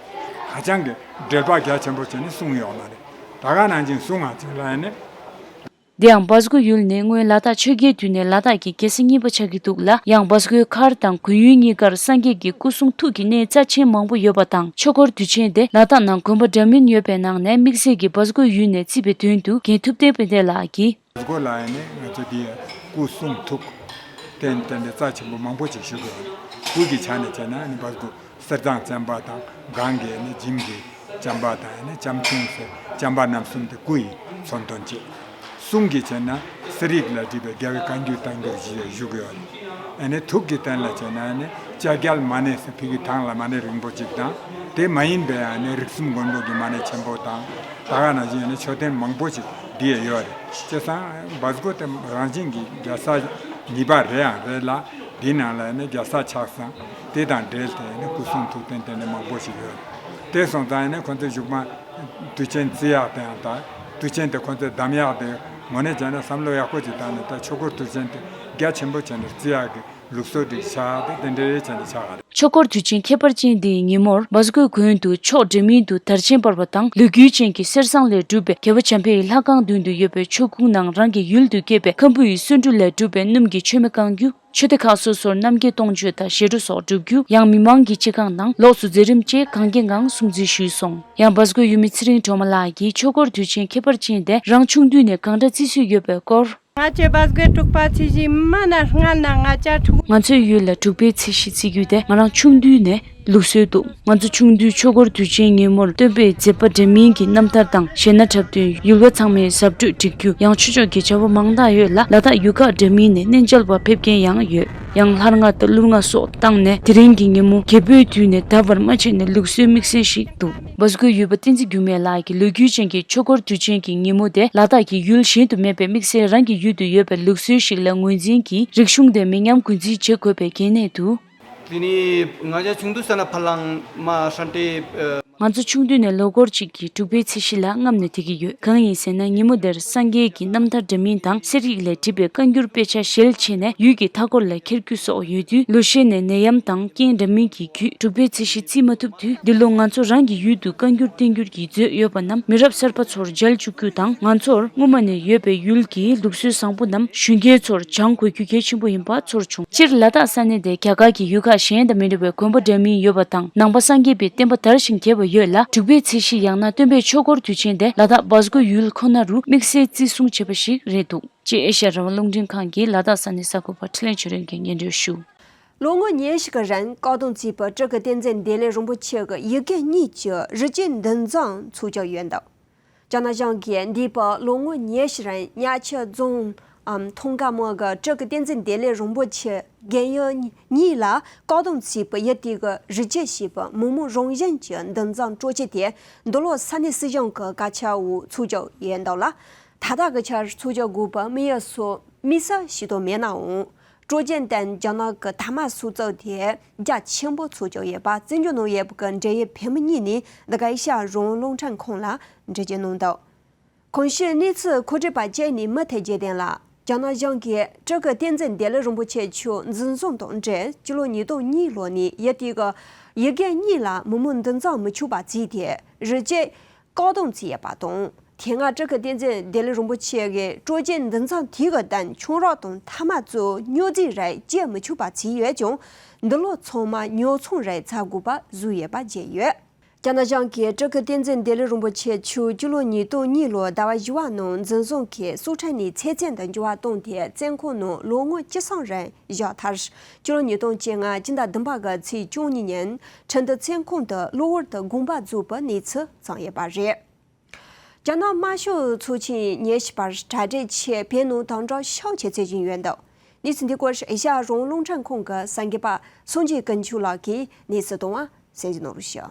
ཧ་ཅང་གི་འགྲེལ་པ་རྒྱ་ཆེན་པོ་བྱས་ནས་གསུངས་ཡོད་མ་རེད། ད་ག་ནང་བཞིན་གསུང་བ་ཅིག་ལ་ཡང་ནི། དེའང་བ་སྒོ་ཡུལ་ནི་སྔོན་ལ་དྭགས་ཆོས་རྒྱལ་དུས་ནས་ལ་དྭགས་ཀྱི་རྒྱལ་ས་གཉིས་པ་ཆགས་ཀྱི་འདུག་ལ། ཡང་བ་སྒོའི་མཁར་དང་གོས་ཡུལ་གཉིས་ཀར་སངས་རྒྱས་ཀྱི་སྐུ་གསུང་ཐུགས་ཀྱི་གནས་རྩ་ཆེན་མང་པོ་ཡོད་པ་དང་། ཆོས་འཁོར་དུས་ཆེན་དེ་ལ་དྭགས་ནང་དགོན་པ་འདྲ་མིན་ཡོད་པའི་ནང་ནས་དམིགས་བསལ་གྱིས་བ་སྒོ་ཡུལ་ནས་བརྩིས་པའི་དོན་དུ་རྒན་ཐུབ་བསྟན་དཔལ་ལྡན་ལགས་ཀྱིས། བ་སྒོ་ལ་ཡང་ནི་ང་ཚོ་འདི་སྐུ་གསུང་ཐུགས་རྟེན་རྟེན་འབྲེལ་རྩ་ཆེན་པོ་མང་པོ་ཅིག་ཞུ་དགོས། སྐུ་གི་ཆ་ནས་བྱས་ན་ནི་བ་སྒོ་གསེར་ཟངས་བཙན་པ་དང་གང་གི་ནི་འཇིམ་གྱི་བྱམས་པ་དང་ནི་བྱམས་ཆུང་ཟེར་བྱམས་པ་རྣམ་གསུམ་དེ་སྐུ་ཡི་མཚོན་དོན་བྱེད། གསུང་གི་བྱས་ན་ རྩིས་རིག་ལ་བསྒྲིགས་པའི་རྒྱལ་བའི་བཀའ་འགྱུར་བསྟན་འགྱུར་ཞེས་བཞུགས་ཡོད། ཨ་ནི་ཐུགས་ཀྱི་རྟེན་ལ་བྱས་ན་ནི་ལྕགས་རྒྱལ་མ་ཎི་ཟེར་ཕ་གི་ཐང་ལ་མ་ཎི་རིང་པོ་ཅིག་དང་། དེ་མ་ཡིན་པའི་ཨ་ནི་རིགས་གསུམ་མགོན་པོ་གི་མ་ཎི་ཆེན་པོ་དང་། ད་ག་ནང་བཞིན་ཨ་ནི་མཆོད་རྟེན་མང་པོ་ཅིག་འདི་ཡ་ཡོད་རེད། བྱས་ཙང་བཱ་སྒོ་དེ་རང་བཞིན་གྱི་རྒྱལ་ས་གཉིས་པ་རེད་ཡང་རེད་ལ། འདིའི་ནང་ལ་ཨ་ནི་རྒྱལ་ས་ཆགས་ཙང་དེ་དང་འབྲེལ་ཏེ་ཨ་ནི་སྐུ་གསུང་ཐུགས་རྟེན་དེ་འདྲ་མང་པོ་ཞིག་ཡོད་རེད། དེ་སོང་ཙང་ཨ་ནི་ཁོང་ཚོའི་བཞུགས་མ། དུས་ཆེན་བརྩི་ཡག་དེ་ཡང་དང་། དུས་ཆེན་དེ་ཁོང་ཚོས་གདམ་ཡག་དེ་དངོས་གནས་བྱས་ན་བསམ་བློ་ཡག་པོ་ཅིག་བཏང་ནས། ད་ཆོས་འཁོར་དུས་ཆེན་དེ་རྒྱ་ཆེན་པོ་བྱས་ནས་བརྩི་ཡག་གི་ལུགས་སྲོལ་ཅིག་ཆགས་ཏེ་དེ་འདྲའི་བྱས་ནས་ཆགས་ཡག་རེད། ཆོས་འཁོར་དུས་ཆེན་ཁྱད་པར་ཅན་འདིའི་ཉིན་མོར་བཱ་སྒོའི་དགོན་དུ་ཕྱོགས་འདྲ་མིན་དུ་དར་ཆེན་འབར་བ་དང་། ལོ་རྒྱུས་ཅན་གྱི་གསེར་ཟངས་ལས་གྲུབ་པའི་རྒྱལ་བ་བྱམས་པའི་ལྷ་ཁང་མདུན་དུ་ཡོད་པའི་ཆོས་ཁུང་ནང་རང་གི་ཡུལ་དུ་སྐྱེས་པའི་ཁམ་བུའི་གསོན་འབྲུ་ལས་གྲུབ་པའི་སྣུམ་གྱི་མཆོད་མེ་བཀང་རྒྱུ། ཆོས་སྡེ་ཁག་སོ་སོར་རྣམ་རྒྱལ་གཏོང་མཆོད་དང་བཤད་སྒྲུབ་སོགས་སྒྲུབ་རྒྱུ། ཡང་མི་མང་གི་སྤྱི་ཁང་ནང་ལོགས་སུ་མཛད་རིམ་བཅས་གང་དགེ་ངང་སྲུང་བརྩི་ཞུས་སོང་། ཡང་བཱ་སྒོའི་ཡུལ་མི་ཚེ་རིང་སྒྲོལ་མ་ལགས་ཀྱིས་ཆོས་འཁོར་དུས་ཆེན་ཁྱད་པར་ཅན་དེ་རང་ཆུང་དུས་ནས་གང་འདྲ་བརྩི་སྲོལ་ཡོད་པའི་སྐོར། ང་ཚོའི་བཱ་སྒོའི་དྲུག་པའི་ཚེས་བཞི་མ་ན་སྔ་ན་ང་ཅག་དྲུག་ང་ཚོའི་ཡུལ་ལ་དྲུག་པའི་ཚེས་བཞི་བརྩི་རྒྱུ་དེ་ང་རང་ཆུང་དུས་ནས་ལུགས་སྲོལ་འདུག་ང་ཚོ་ཆུང་དུས་ཆོས་འཁོར་དུས་ཆེན་ཉིན་མོར་སྟོན་པའི་མཛད་པ་འདྲ་མིན་གྱི་རྣམ་ཐར་དང་། གཞས་སྣ་འཁྲབ་སྟོན། ཡུལ་བ་ཚང་མའི་གཟབ་སྤྲོས་སྒྲིག་རྒྱུ། ཡང་ཆོས་ཕྱོགས་ཀྱི་བྱ་བ་མང་དག་ཡོད་ལ། ལ་དྭགས་ཡུལ་ཁག་འདྲ་མིན་ནས་གནས་མཇལ་བར་ཕེབས་མཁན་ཡང་ཡོད། ཡང་ལྷ་ལྔ་དང་ཀླུ་ལྔ་སོགས་བཏང་ནས། དེ་རིང་གི་ཉིན་མོ་རྒད་པོའི་དུས་ནས་ད་བར་མ་ཆད་ནས་ལུགས་སྲོལ་དམིགས་བསལ་ཞིག་འདུག་བཱ་སྒོའི་ཡུལ་པ་བསྟན་འཛིན་འགྱུར་མེད་ལགས་ཀྱིས་ལོ་རྒྱུས་ཅན་གྱི་ཆོས་འཁོར་དུས་ཆེན་གྱི་ཉིན་མོ་དེ་ལ་དྭགས་ཀྱི་ཡུལ་གཞན་དུ་མེད་པའི་དམིགས་བསལ་རང་གི་ཡུལ་དུ་ཡོད་པའི་ལུགས་སྲོལ་ཞིག་ལ་ངོས་འཛིན་གྱིས། རིག་གཞུང་དེ་མི་ཉམས་གུང་འཛིན་བྱེད་དགོས་པའི་གལ་གནད་དུ། དེ་ནི་ང་ཅག་ཆུང་དུས་ས་ན་ཕ་ལང་མ་ཧྲན་ཏེ། ང་ཚོ་ཆུང་དུས་ནས་ལོ་འཁོར་གཅིག་གི་དྲུག་པའི་ཚེས་བཞི་ལ་རྔམ་ནས་བསྡད་ཀྱི་ཡོད། གང་ཡིན་ཟེར་ན། ཉིན་མོ་དེར་སངས་རྒྱས་ཀྱི་རྣམ་ཐར་འདྲ་མིན་དང་། གསེར་ཡིག་ལས་བྲིས་པའི་བཀའ་འགྱུར་དཔེ་ཆ་ཞལ་ཕྱེ་ནས་ཡུལ་གྱི་མཐའ་འཁོར་ལ་འཁྱེར་རྒྱུ་སོགས་ཡོད་དུས། ལོ་ཤས་ནས་ནད་ཡམས་དང་རྐྱེན་འདྲ་མིན་གྱི་བརྒྱུད་དྲུག་པའི་ཚེས་བཞི་བརྩི་མ་ཐུབ་དུས། འདི་ལོ་ང་ཚོ་རང་གི་ཡུལ་དུ་བཀའ་འགྱུར་བསྟན་འགྱུར་གྱི་མཛོད་ཡོད་པ་རྣམས་མི་རབས་གསར་པ་ཚོར་མཇལ་བཅུག་རྒྱུ་དང་། ང་ཚོར་སྔོན་མ་ནས་ཡོད་པའི་ཡུལ་གྱི་ལུགས་སྲོལ་བཟང་པོ་རྣམས་གཞོན་སྐྱེས་ཚོར་སྦྱང་དགོས་རྒྱུ་གལ་ཆེན་པོ་ཡིན་པ་ཚོར་བྱུང་། སྤྱིར་ལ་དྭགས་ས་གནས་དེ་རྒྱ་གར་གྱི་ཡུལ་ཁག་གཞན་དང་མི་འདྲ་བའི་དགོན་པ་འདྲ་མིན་ཡོད་པ་དང་། ནང་པ་སངས་རྒྱས་པའི་བསྟན་པ་དར་ཞིང་རྒྱས་པ་ཡོད་ལ། དྲུག་པའི་ཚེས་བཞི་ཡང་ན་སྟོན་པའི་ཆོས་འཁོར་དུས་ཆེན་དེ་ལ་དྭགས་བཱ་སྒོ་ཡུལ་ཁོ་ན་རུ་དམིགས་བསལ་བརྩི་སྲུང་བྱས་པ་ཞིག་རེད་འདུག་ཅེས་ཨེ་ཤ་ཡ་རང་དབང་རླུང་འཕྲིན་ཁང་གི་ལ་དྭགས་ས་གནས་གསར་འགོད་པ་འཕྲིན་ལས་ཆོས་སྒྲོན་གྱིས་སྙན་སྒྲོན་ཞུ། ལོ་ངོ་ཉི་ཤུ་གི་རིང་བཀག་སྡོམ་བྱས་པའི་སྤྲུལ་སྐུ་བསྟན་འཛིན་བདེ་ལེགས་རིན་པོ་ཆེ་གི་ཡི་གེ་གཉིས་ཀྱི་རི་སྐྱེས་འདུ་འཛོམས་འཚོགས་ཀྱི་ཡོད་འདུག་རྒྱ་ནག་གཞུང་གིས་འདས་པའི་ལོ་ངོ་ཉི་ཤུ་རིང་གཉའ་ཆེན་རྫོང་ཨམ་ཐང་ཀ་མོ་གི་སྤྲུལ་སྐུ་བསྟན་འཛིན་བདེ་ལེགས་རིན་པོ་ཆེ་རྒན་ཡོལ་གཉིས་ལ་བཀག་སྡོམ་བྱས་པའི་ཡུལ་དེ་གི་རི་སྐྱེས་ཞེས་པའི་མི་མང་རང་བཞིན་གྱི་འདུ་འཛོམས་སྤྲོ་སྐྱིད་དེ་འདི་ལོ་ས་གནས་སྲིད་གཞུང་གི་བཀའ་ཆད་འོག་འཚོགས་ཀྱི་ཡོད་འདུག་ལ། ད་ལྟ་གི་ཆར་འཚོགས་ཀྱི་དགོས་པའི་དམིགས་ཡུལ་སོགས་དམིགས་བསལ་ཤེས་རྟོགས་མེད་ནའང་། སྤྲོ་སྐྱིད་དང་རྒྱ་ནག་གི་མཐའ་མ་སྲོག་རྩ་དེ་རྒྱ་ཆེན་པོ་འཚོགས་ཀྱི་ཡོད་པ་བཙན་བྱོལ་ནང་ཡོད་པའི་འབྲེལ་ཡོད་བོད་མི་གཉིས་ནས་འདི་ག་ཨེ་ཤ་ཡ་རང་དབང་རླུང་འཕྲིན་ཁང་ལ་འགྲེལ་བརྗོད་གནང་འདུག་གོང་ཞུས་གནས་ཚུལ་མཁོ་སྤྲོད་པ་བཅས་ནས་མུ་མཐུད་རྒྱལ་ལྡན་ལགས། རྒྱ་ནག་གཞུང་གིས་སྤྲུལ་སྐུ་བསྟན་འཛིན་བདེ་ལེགས་རིན་པོ་ཆེ་མཆོག་འཛིན་བཟུང་དང་འབྲེལ་སྤྱི་ལོ་ཉིས་སྟོང་གཉིས་ལོ་ནས་ཡུལ་དེ་གི་ཡི་གེ་གཉིས་ལ་མི་མང་འདུ་འཛོམས་མི་ཆོག་པ་བརྩིས་ཏེ་རི་སྐྱེས་བཀག་སྡོམ་བྱས་ཡོད་པ་དང་། དེ་སྔ་སྤྲུལ་སྐུ་བསྟན་འཛིན་བདེ་ལེགས་རིན་པོ་ཆེ་གིས་སྤྲོ་སྐྱིད་འདུ་འཛོམས་དེ་གི་དོན་ཆང་རག་དང་ཐ་མག་གཙོས་སྨྱོ་རྫས་རིགས་སྤྱོད་མི་ཆོག་པ་བྱས་ཡོད་ཀྱང་། འདི་ལོ་ཚང་མ་ཉོ་ཚོང་རིགས་ཚ་དགོས་པ་བཟོས་ཡོད་པ་བརྗོད་ཡོད། རྒྱ་ནག་གཞུང་གིས་སྤྲུལ་སྐུ་བསྟན་འཛིན་བདེ་ལེགས་རིན་པོ་ཆེ་མཆོག་སྤྱི་ལོ་ཉིས་སྟོང་གཉིས་ལོའི་ཟླ་བ་བཞི་པ་ནང་འཛིན་བཟུང་གིས་སུའུ་ཁྲན་ནས་ཚེ་བཙོན་དུ་འགྱུར་བ་བཏང་སྟེ་བཙོན་ཁང་ནང་ལོ་ངོ་བཅུ་གསུམ་རིང་བཞག་མཐར། སྤྱི་ལོ་ཉིས་སྟོང་བཅོ་ལྔ་སྤྱི་ཟླ་བདུན་པ་གི་ཚེས་བཅུ་གཉིས་ཉིན་ཁྲིན་ཏུའུ་བཙོན་ཁང་དུ་གློ་བུར་དུ་དགོངས་པ་རྫོགས་པའི་གནས་ཚུལ་བྱུང་ཡོད་པ་རེད། རྒྱ་ནག་དམར་ཤོག་ཚོགས་ཆེན་ཉི་ཤུ་པར་གྲ་སྒྲིག་ཆེད་བོད་ནང་དམ་དྲག་ཤུགས་ཆེ་བྱེད་བཞིན་ཡོད་འདུག་གནས་ཚུལ་འདི་སྐོར་ཨེ་ཤ་ཡ་རང་དབང་རླུང་འཕྲིན་ཁང་གི་གསར་འགོད་པ་སངས་རྒྱས་ཀུན་ཁྱབ་ལགས་ཀྱིས་གནས་ཚུལ་དང་པོ་གསན་རྒྱུ་གནང་རོགས་ཞུ།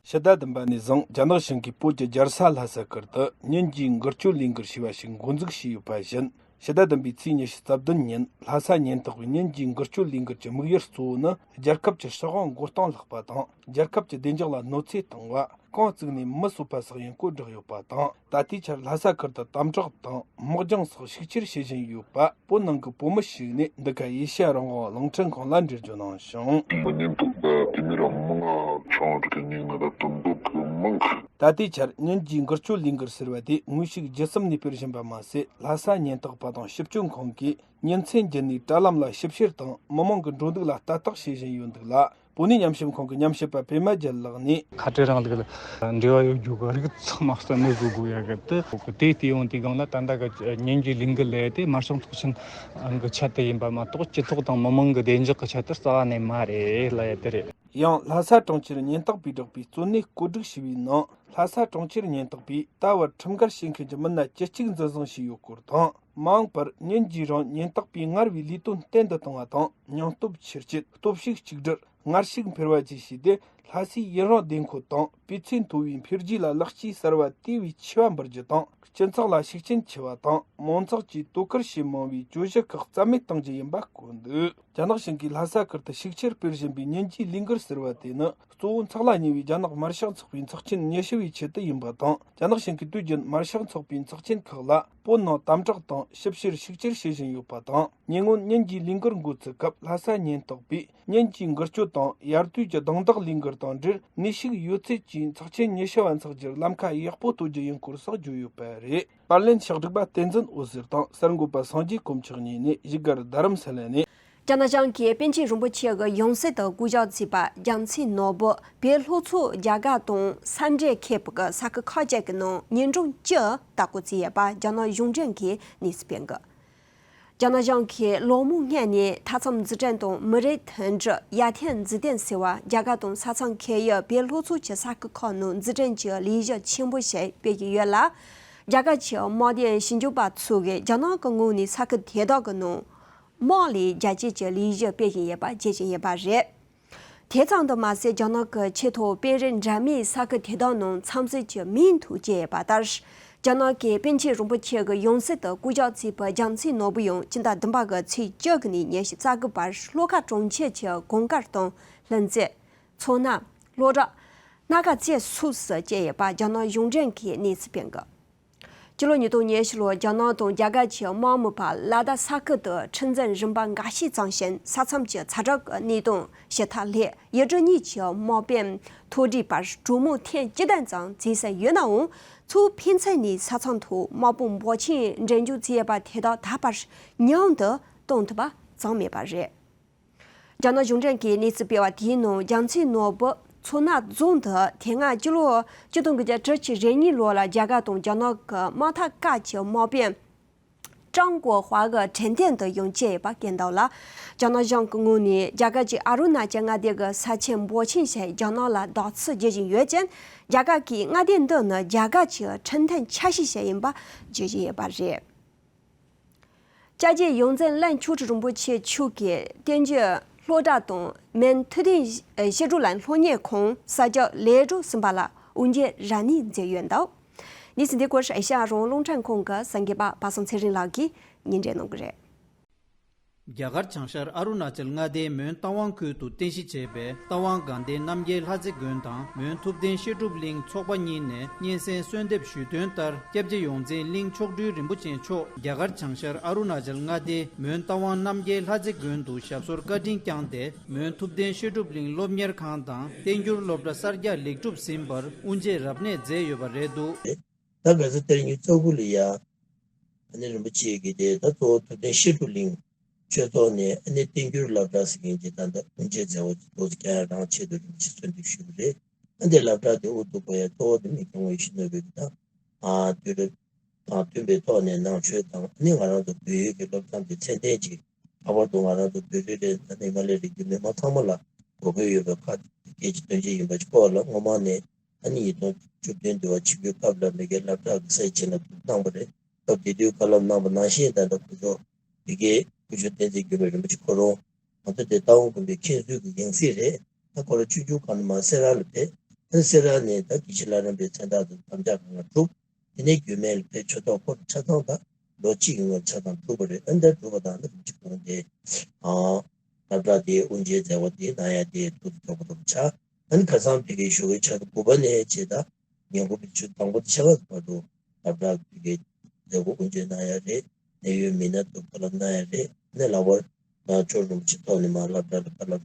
ཕྱི་ཟླ་བདུན་པ་ནས་བཟུང་རྒྱ་ནག་གཞུང་གིས་བོད་ཀྱི་རྒྱལ་ས་ལྷ་ས་ཁུལ་དུ་ཉིན་རྒྱུན་འགུལ་སྐྱོད་ལས་འགུལ་ཞེས་པ་ཞིག་འགོ་འཛུགས་བྱས་ཡོད་པ་བཞིན། ཕྱི་ཟླ་བདུན་པའི་ཚེས་ཉི་ཤུ་རྩ་བདུན་ཉིན་ལྷ་ས་ཉེན་རྟོག་པས་ཉིན་རྒྱུན་འགུལ་སྐྱོད་ལས་འགུལ་གྱི་དམིགས་ཡུལ་གཙོ་བོ་ནི། རྒྱལ་ཁབ་ཀྱི་སྲིད་དབང་མགོ་རྟིང་བརླག་པ་དང་། རྒྱལ་ཁབ་ཀྱི་བདེ་འཇགས་ལ་གནོད་འཚེ་བཏང་བ། རྐང་བཙུགས་ནས་མི་གསོད་པ་སོགས་ཡིན་སྐོར་བསྒྲགས་ཡོད་པ་དང་། ད་ལྟའི་ཆར་ལྷ་ས་ཁུལ་དུ་དམ་དྲག་དང་དམག་སྦྱོང་སོགས་ཤུགས་ཆེར་བྱེད་བཞིན་ཡོད་པ། བོད་ནང་གི་བོད་མི་ཞིག་ནས་འདི་ག་ཨེ་ཤ་ཡ་རང་དབང་གླིང་ཕྲན་ཁང་ལ་འགྲེལ་བརྗོད་གནང་བྱུང་། མི་ཉེན་རྟོག་པ་དེ་མི་ར་མི་ང་ཆང་རིགས་ཉིན་ང་ད་དུམ་བུ་གི་མང་གི། ད་ལྟའི་ཆར་ཉིན་རྒྱུན་འགུལ་སྐྱོད་ལས་འགུལ་ཟེར་བ་དེ་དངོས་ཤུགས་ཇི་ཙམ་ནས་སྤེལ་བཞིན་པ་མ་ཟད། ལྷ་ས་ཉེན་རྟོག་པ་དང་ཞིབ་དཔྱོད་ཁང་གིས་ཉིན་མཚན་བརྒྱུད་ནས་དྲ་ལམ་ལ་ཞིབ་བཤེར་དང་མི་མང་གི་འགྲོ་འདུག་ལ་ལྟ་རྟོག་བྱེད་བཞིན་ཡོད་འདུག་ལ། གོ་གནས་ཉམས་ཞིབ་ཁང་གི་ཉམས་ཞིབ་པ་པད་མ་རྒྱལ་ལགས་ནས། ཁ་བྲལ་རིང་ལུགས་ལ་འབྲེལ་བ་ཡོད་རྒྱུ་གི་རིགས་ཚང་མ་བསམ་བློ་བཟོ་དགོས་ཡ་གི་དེ། དེ་ལྟས་ཡོང་དུས་སྒང་ལ་ད་ལྟ་གི་ཉིན་གྱི་ལས་འགུལ་ལས་དེ་དམར་ཤོག་ཚོགས་ཆེན་གྱི་ཆེད་དུ་ཡིན་པ་མ་གཏོགས། སྤྱི་ཚོགས་དང་མི་མང་གི་བདེ་འཇགས་ཀྱི་ཆེད་དུ་རྩ་བ་ནས་མ་རེད་ལབ་ཡ་དེ་རེད། ཡང་ལྷ་ས་གྲོང་ཁྱེར་ཉེན་རྟོག་པས་བསྒྲགས་པའི་གཙོ་གནད་བཀོད་སྒྲིག་ཞུས་པའི་ནང་། ལྷ་ས་གྲོང་ཁྱེར་ཉེན་རྟོག་པས་ད་བར་ཁྲིམས་འགལ་བྱེད་མཁན་གྱི་མི་སྣ་བཅུ་གཅིག་འཛིན་བཟུང་བྱས་ཡོད་སྐོར་དང་། མ་འོངས་པར་ཉིན་གྱིས་རིང་ཉེན་རྟོག་པས་སྔར་བས་ལས་དོན་བརྟན་དུ་གཏོང་བ་དང་། སྙིང་སྟོབས་ཆེར་སྐྱེད། སྟོབས་ཤུགས་གཅིག་སྒྲིལ། ངར་ཤུགས་འཕེལ་བ་བཅས་བྱས་ཏེ། ལྷ་སའི་ཡུན་རིང་བདེ་འཁོད་དང་སྤུས་ཚད་མཐོ་བའི་འཕེལ་རྒྱས་ལ་ལེགས་སྐྱེས་གསར་བ་དེ་བས་ཆེ་བ་འབུལ་རྒྱུ་དང་། སྤྱི་ཚོགས་ལ་ཤུགས་རྐྱེན་ཆེ་བ་དང་། མང་ཚོགས་ཀྱིས་དོ་ཁུར་བྱེད་མང་བའི་གྱོད་གཞི་ཁག་རྩ་མེད་གཏོང་རྒྱུ་ཡིན་པ་བཀོད་འདུག་རྒྱ་ནག་གཞུང་གིས་ལྷ་ས་ཁུལ་དུ་ཤུགས་ཆེར་སྤེལ་བཞིན་པའི་ཉིན་གྱི་ལས་འགུལ་ཟེར་བ་དེ་ནི། གཙོ་བོ་འཚག་ལ་ཉེ་བའི་རྒྱ་ནག་དམར་ཤོག་ཚོགས་པའི་ཚོགས་ཆེན་ཉི་ཤུ་བའི་ཆེད་དུ་ཡིན་པ་དང་། རྒྱ་ནག་གཞུང་གིས་དུས་རྒྱུན་དམར་ཤོག་ཚོགས་པའི་ཚོགས་ཆེན་ཁག་ལ་བོད་ནང་དམ་དྲག་དང་ཞིབ་བཤེར་ཤུགས་ཆེར་བྱེད་བཞིན་ཡོད་པ་དང་། ཉེ་སྔོན་ཉིན་གྱི་ལས་འགུལ་འགོ་ཚུགས་སྐབས། ལྷ་ས་ཉེན་རྟོག་པས་ཉིན་གྱི་འགུལ་སྐྱོད་དང་། དབྱར་དུས་ཀྱི་རྡུང་རྡེག་ལས་འགུལ་དང་འབྲེལ། ནུས་ཤུགས་ཡོད་ཚད་ཀྱིས་ཚོགས་ཆེན་ཉི་ཤུ་བ་འཚོགས་རྒྱུར་ལམ་ཁ་ཡག་པོ་གཏོད་རྒྱུ་ཡིན་སྐོར་སོགས་བརྗོད་ཡོད་པ་རེད། པར་ལེན་ཕྱག་སྒྲིག་པ་བསྟན་འཛིན་འོད་ཟེར་དང་། གསར་འགོད་པ་སངས་རྒྱས་དཀོན་མཆོག་གཉིས་ནས། བཞུགས་སྒར་རྡ་རམ་ས་ལ་ནས། རྒྱ་ནག་གཞུང་གིས་པཎ་ཆེན་རིན་པོ་ཆེ་གི་ཡང་སྲིད་དུ་སྐུ་ཕྱག་བརྩིས་པ་རྒྱལ་མཚན་ནོར་བུ་བོད་ལྷོ་ཕྱོགས་རྒྱ་གར་དང་ས་འབྲེལ་ཁེལ་བའི་ས་ཁུལ་ཁག་ཅིག་གི་ནང་ཉིན་གྲངས་བཅུ་ལྟ་སྐོར་བྱས་ཡོད་པ་རྒྱ་ནག་གཞུང་འབྲེལ་གྱིས་གནས་ཚུལ་སྤེལ་འདུག་རྒྱ་ནག་གཞུང་གིས་ལོ་མང་སྔོན་ནས་མཐའ་མཚམས་འཛུགས་སྐྲུན་དང་མི་རིགས་མཐུན་སྒྲིལ། ཡར་ཐོན་འཛུགས་སྐྲུན་ཟེར་བ་རྒྱ་གར་དང་ས་མཚམས་ཁེལ་ཡུལ་བོད་ལྷོ་ཕྱོགས་ཀྱི་ས་ཁུལ་ཁག་ནང་འཛུགས་སྐྲུན་གྱི་ལས་གཞི་ཆེན་པོ་ཞིག་སྤེལ་གྱི་ཡོད་ལ། རྒྱ་གར་གྱི་དམག་དོན་ཞིབ་འཇུག་པ་ཚོ་གིས་རྒྱ་ནག་གི་ངོས་ནས་ས་ཁུལ་དེ་དག་གི་ནང་དམག་ལས་རྒྱ་སྐྱེད་ཀྱི་ལས་གཞི་སྤེལ་བཞིན་ཡོད་པ་བརྗོད་བཞིན་ཡོད་པ་རེད། དེ་ཙམ་དུ་མ་ཟད། རྒྱ་ནག་གི་ཆེས་མཐོ་དཔོན་རིགས་འདྲ་མིན་ས་ཁུལ་དེ་དག་ནང་འཚམས་གཟིགས་ཀྱི་མིང་ཐོག་བཅས་པ་ལྟར། རྒྱ་ནག་གིས་པཎ་ཆེན་རིན་པོ་ཆེ་གི་ཡང་སྲིད་དུ་སྐུ་ཕྱག་བརྩིས་པའི་རྒྱལ་མཚན་ནོར་བུ་ཡང་སྤྱི་ཟླ་བདུན་པ་གི་ཚེས་བཅུ་གི་ནས་ཉི་ཤུ་རྩ་དགུ་བར་ལྷོ་ཁ་གྲོང་ཁྱེར་གྱི་གངས་དཀར་དང་ལྷུན་རྩེ། མཚོ་སྣ། སློབ་གྲྭ། སྣ་ཁ་བཅས་སོགས་སུ་བསྐྱལ་ཡོད་པ་རྒྱ་ནག་གཞུང་འབྲེལ་གྱིས་གནས་ཚུལ་སྤེལ་འདུག་སྤྱི་ལོ་ཉིས་སྟོང་ཉི་ཤུ་ལོར་རྒྱ་ནག་དང་རྒྱ་གར་གྱི་དམག་མི་བར་ལ་དྭགས་ས་ཁུལ་དུ་ཁྲིམས་འཛིན་རིམ་པ་འགའ་ཤས་བཙན་ཞིང་། ས་མཚམས་ཀྱི་ཚ་དྲོད་ཀྱི་གནད་དོན་ཞི་ཐག་ལྷད། ཡུལ་གྲུ་གཉིས་ཀྱི་དམག་དཔོན་ཐོ་འགྲོས་བར་གྲོས་མོལ་ཐེངས་བཅུ་བདུན་ཙམ་བྱས་ཟིན་ཡོད་ནའང་། མཚོ་ཕན་ཚུན་ནས་ས་མཚམས་ཐོག་དམག་དཔུང་འབོར་ཆེན་འགྲེམས་འཇོག་བྱས་པ་དེ་དག་ད་བར་མྱུར་དུ་གཏོང་ཐུབ་པ་བྱུང་མེད་པ་རེད། རྒྱ་ནག་གཞུང་འབྲེལ་གྱིས་གནས་ཚུལ་སྤེལ་བ་དེའི་ནང་། རྒྱལ་མཚན་ནོར་བུ་མཚོ་སྣ་རྫོང་དུ་དེ་སྔ་སྤྱི་ལོ་ཆིག་སྟོང་དགུ་བརྒྱ་དྲུག་ཅུ་རེ་གཉིས་ལོ་ལ་རྒྱ་གར་དང་རྒྱ་ནག་གི་དམག་འཐབ་སྐབས་ཀྱི་དམག་དཔོན་ཀྲང་གོ་ཧྭ་གི་དྲན་རྟེན་དུ་ཡང་བཅས་ཡོད་པ་བཀོད་འདུག་ལ། རྒྱ་ནག་གཞུང་གི་ངོས་ནས་རྒྱ་གར་གྱི་ཨ་རུ་ན་ཅལ་མངའ་སྡེ་གི་ས་ཆ་འབོར་ཆེན་ཞིག་རྒྱ་ནག་ལ་བདག་སྐྱོང་བྱེད་བཞིན་ཡོད་ཅིང་། རྒྱ་གར་གྱིས་མངའ་སྡེ་འདི་ནི་རྒྱ་གར་གྱི་ཁྲིམས་མཐུན་ཆ་ཤས་ཤིག་ཡིན་པ་བརྗོད་བཞིན་ཡོད་པ་རེད། སྐྱབས་རྗེ་ཡོངས་འཛིན་གླིང་མཆོག་སྤྲུལ་རིན་པོ་ཆེ་མཆོག་གིས་བསྟན་རྒྱས་སློབ་གྲྭ་དང་མོན་ཐུབ་བསྟན་བཤད་སྒྲུབ་གླིང་སློབ་གཉེར་ཁང་ས་སྐྱ་ལས་སྒྲུབ་ཟིན་པ་ལ་དབུ་འབྱེད་རབ་གནས་མཛད་ཡོད་འདུག་གནས་ཚུལ་འདི་སྐོར་ཨེ་ཤ་ཡ་རང་དབང་རླུང་འཕྲིན་ཁང་གི་གསར་འགོད་པ་པ་སངས་ཚེ་རིང་ལགས་ཀྱིས་སྙན་སྒྲོན་གནང་གི་རེད། རྒྱ་གར་བྱང་ཤར་ཨ་རུ་ན་ཅལ་མངའ་སྡེའི་མོན་རྟ་དབང་ཁུལ་དུ་རྟེན་གཞི་བྱས་པའི་རྟ་དབང་དགའ་ལྡན་རྣམ་རྒྱལ་ལྷ་རྩེ་དགོན་དང་མོན་ཐུབ་བསྟན་བཤད་སྒྲུབ་གླིང་ཚོགས་པ་གཉིས་ནས་སྙན་སེང་གསོལ་འདེབས་ཞུས་དོན་ལྟར། སྐྱབས་རྗེ་ཡོངས་འཛིན་གླིང་མཆོག་སྤྲུལ་རིན་པོ་ཆེ་མཆོག་རྒྱ་གར་བྱང་ཤར་ཨ་རུ་ན་ཅལ་མངའ་སྡེའི་མོན་རྟ་དབང་རྣམ་རྒྱལ་ལྷ་རྩེ་དགོན་དུ་ཞབས་སོར་བཀའ་དྲིན་བསྐྱངས་ཏེ། མོན་ཐུབ་བསྟན་བཤད་སྒྲུབ་གླིང་སློབ་གཉེར་ཁང་དང་བསྟན་འགྱུར་སློབ་གྲྭ་གསར་རྒྱག་ལེགས་གྲུབ་ཟིན་པར་དབུ་འབྱེད་རབ་གནས་མཛད་ཡོད་པ་རེད་འདུག་ད་ག་ཚོད་དེར་ཉིས་སྟོང་དགུ་ལ་ཡ། ཨ་ནི་རིན་པོ་ཆེ་གིས་དེ་ད་གཙོ་བོ་ཐུབ་བསྟན་བཤད་སྒྲུབ་གླིང་ཆོས་ཚོགས་ནས་ཨ་ནི་བསྟན་འགྱུར་སློབ་གྲྭ་ཟེར་མཁན་གྱི་ད་ལྟ་དབུ་འབྱེད་མཛད་སྒོ་ཅིག་ཏོག་ཙམ་བསྐྱངས། རང་ཆེད་དུ་རིན་པོ་ཆེ་གསོལ་འདེབས་ཞུས་པ་རེད། ཨ་ནི་སློབ་གྲྭ་དེ་དབུ་གཏུགས་པ་ཡ་གཙོ་བོ་དེ་མི་སྐྱོང་བའི་ཡིད་བཞིན་ནོར་བུའི་གི་དང་། ཨ་དུས་རབས་དང་མཐུན་པའི་ཐོག་ནས་ནང་ཆོས་དང་། ཨ་ནི་ང་རང་ཚོ་བོད་ཡུལ་གྱི་སློབ་སྦྱོང་གི་ཚད་ལྡན་ཅིག་ལྷག་པར་དུ་ང་རང་ཚོ་བོད་རིགས་རེད། ཨ་ནི་ཧི་མ་ལ་ཡའི་རི་རྒྱུད་མི་མང་ཚང་མ་ལ་གོ་དགོས་ཡོད་པའི་ཁག་ཅིག་དོན་ཆེན་ཡིན་པ་ཞིག་སྐོར་ལ་སྔོན་མ་ནས། ཨ་ནི་ཉིས་སྟོང་བཅུ་བདུན་འདི་བ་ཆིབས་བསྒྱུར་སྐབས་ལ་མི་སྒེར་སློབ་གྲྭ་གི་སའི་ཆེད་ལ་བསྒྱུར་གནང་བ་རེད། སྐབས་དེ་དུས་བཀའ་སློབ་གནང་བ་ནང་བཞིན། ད་ལྟ་སྐུ་ཞབས་ཡི་གེ་སྐུ་ཞབས་བསྟན་འཛིན་འགྱུར་མེད་རིན་པོ་ཆེ་ཁོ་རང་ང་ཚོ་དེ་རྟ་དབང་དགོན་པའི་མཁན་ཟུར་གྱི་ཡང་སྲིད་རེད། ད་ཁོ་རང་ཆུང་ཆུང་སྒང་ནས་མར་སེ་ར་ལ་ཕེབས། ཨ་ནི་སེ་ར་ནས་ད་དགེ་བཤེས་ལྷ་རམས་པའི་མཚན་རྟགས་དང་དམ་བཅའ་གང་ག་གྲུབ། དེ་ནས་རྒྱུད་སྨད་ལ་ཕེབས། ཆོས་ཐོག་ཁོ་རང་ཆ་ཚང་ད་ལོ་གཅིག་གི་སྔོན་ཆ་ཚང་གྲུབ་པ་རེད། ཨ་ནི་ད་གྲུབ་པ་དང་། ཨ་ནི་རིན་པོ་ཆེ་ཁོང་དེ་ཨ་སློབ་གྲྭ་དེའི་དབུ་འབྱེད་མཛད་སྒོ་དེ་གནང་ཡ་དེ་ཐུགས་སུ་དགོངས་པ་རུ་ཆགས། ཨ་ནི་ཁ་སང་ཕ་གིའི་ཞོགས་ཀའི་ཆ་ཚོད་དགུ་པ་ནས་བྱས། ད་ཉིན་གུང་གི་ཆུ་དང་པོ་དང་ཕྱེད་ཀ་བར་དུ་སློབ་གྲྭ་ཕ་གིའི་མཛད་སྒོ་དབུ་འབྱེད་གནང་ཡ་རེད། གནད་ཡོད་མི་སྣ་ཚོ་བཀའ་སློབ་གནང་ཡ་རེད། ཨ་ནི་ལྷག་པར་ནང་ཆོས་རིན་པོ་ཆེ་ཐོག་ནས་མར་སློབ་གྲྭ་ལ་བཀའ་སློབ་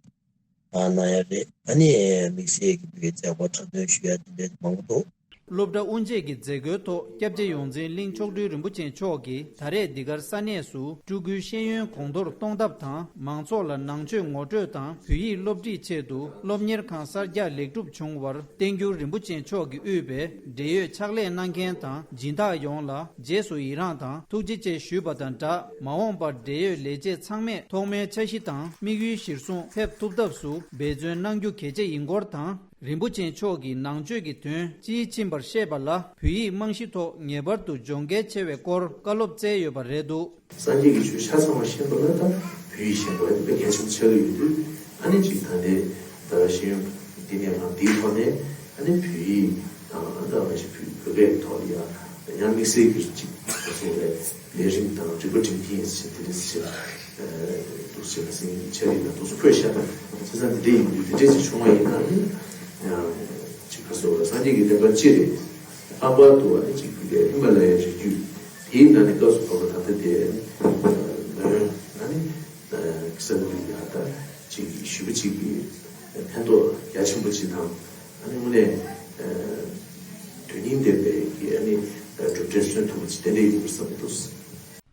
གནང་ཡ་རེད། ཨ་ནི་དམིགས་བསལ་གྱི་ཕ་གིའི་མཛད་སྒོ་འཁྲབ་སྟོན་ཞུ་ཡ་དེ་འདྲའི་མང་པོ་འདུག་སློབ་གྲྭ་དབུ་འབྱེད་ཀྱི་མཛད་སྒོའི་ཐོག་སྐྱབས་རྗེ་ཡོངས་འཛིན་གླིང་མཆོག་སྤྲུལ་རིན་པོ་ཆེ་མཆོག་གིས་ད་རེས་འདི་གར་ས་གནས་སུ་སྤྲུལ་སྐུའི་ཤེས་ཡོན་གོང་མཐོར་གཏོང་ཐབས་དང་མང་ཚོགས་ལ་ནང་ཆོས་ངོ་སྤྲོད་དང་བོད་ཡིག་སློབ་ཁྲིད་ཆེད་དུ་སློབ་གཉེར་ཁང་གསར་རྒྱག་ལེགས་གྲུབ་བྱུང་བར་བསྟན་འགྱུར་རིན་པོ་ཆེ་མཆོག་གིས་དབུས་པའི་འབྲེལ་ཡོད་ཕྱག་ལས་གནང་མཁན་དང་སྦྱིན་བདག་ཡོངས་ལ་རྗེས་སུ་ཡི་རངས་དང་ཐུགས་རྗེ་ཆེ་ཞུས་པ་དང་སྦྲགས། མ་འོངས་པར་འབྲེལ་ཡོད་ལས་བྱེད་ཚང་མས་ཐོག་མའི་འཆར་གཞི་དང་དམིགས་ཡུལ་གཞིར་བཟུང་ཕེབས་ཐུབ་ཐབས་སུ་འབད་བརྩོན་གནང་རྒྱུ་གལ་ཆེ་ཡིན་སྐོར་དང་། རིན་པོ་ཆེ་མཆོག་གིས་ནང་ཆོས་ཀྱི་དོན་དཔྱིས་ཕྱིན་པར་བཤད་པ་ལ་བོད་ཡིག་རྨང་གཞི་ཐོག་ངེས་པར་དུ་སྦྱོང་གལ་ཆེ་བའི་སྐོར་བཀའ་སློབ་སྩལ་ཡོད་པ་རེད་འདུག། སངས་རྒྱས་ཀྱི་ཆོས་ཆ་ཚང་བ་ཤེས་དགོས་ན་ད་བོད་ཡིག་ཤེས་དགོས་ཡ་དེ་དཔེ་གལ་ཆེན་པོ་ཆགས་ཀྱི་ཡོད་དུས། ཨ་ནི་ཅིག་ད་ལྟའི་ད་ཤེས་ཡོན་བསྟི་གནས་ཁང་འདིའི་ཐོག་ནས་ཨ་ནི་བོད་ཡིག་དང་ད་ང་ཞིག་བོད་བོད་སྐད་ཐོག་ལ་ཡ་ཡང་དམིགས་བསལ་གྱི་ཅིག་ད་གསུངས་པའི་ལས་རིམ་དང་རིག་པ་སྒྲིམ་མཁན་ཞིག་དེ་འདྲ་ཞིག་འདུག་ཟེར་ན་སེང་ཆ་རིག་དང་འདུག་སེ་འཁོད་བཞག་པ་བྱས་ཙང་དེ་འདྲ་ཡིན་དུས་དེ་འདྲ་ཞིག་བྱུང་བ་ཡིན་ན་ནི་ཡང་ཅིག་ག་སོ་སངས་རྒྱས་ཀྱི་བསྟན་པ་སྤྱི་རེད། ལྷག་པར་དུ་ཨ་ནི་ཅིག་ཧི་མ་ལ་ཡའི་རི་རྒྱུད་དེའི་ནང་ནས་སྐབས་སུ་བབ་པ་ད་ལྟ་དེ་ཨ་ནི་མོན་ཨ་ནི་ས་ལུ་ཡ་ད་ཅིག་ཞུ་བ་ཅིག་གི་ཕན་ཐོགས་རྒྱ་ཆེན་པོ་ཅིག་དང་ཨ་ནི་དངོས་གནས་དོན་སྙིང་ལྡན་པའི་གི་ཨ་ནི་གྲུབ་འབྲས་སོན་ཐུབ་པ་ཅིག་དེ་འདྲ་ཡིན་པར་བསམ་གྱི་འདུག།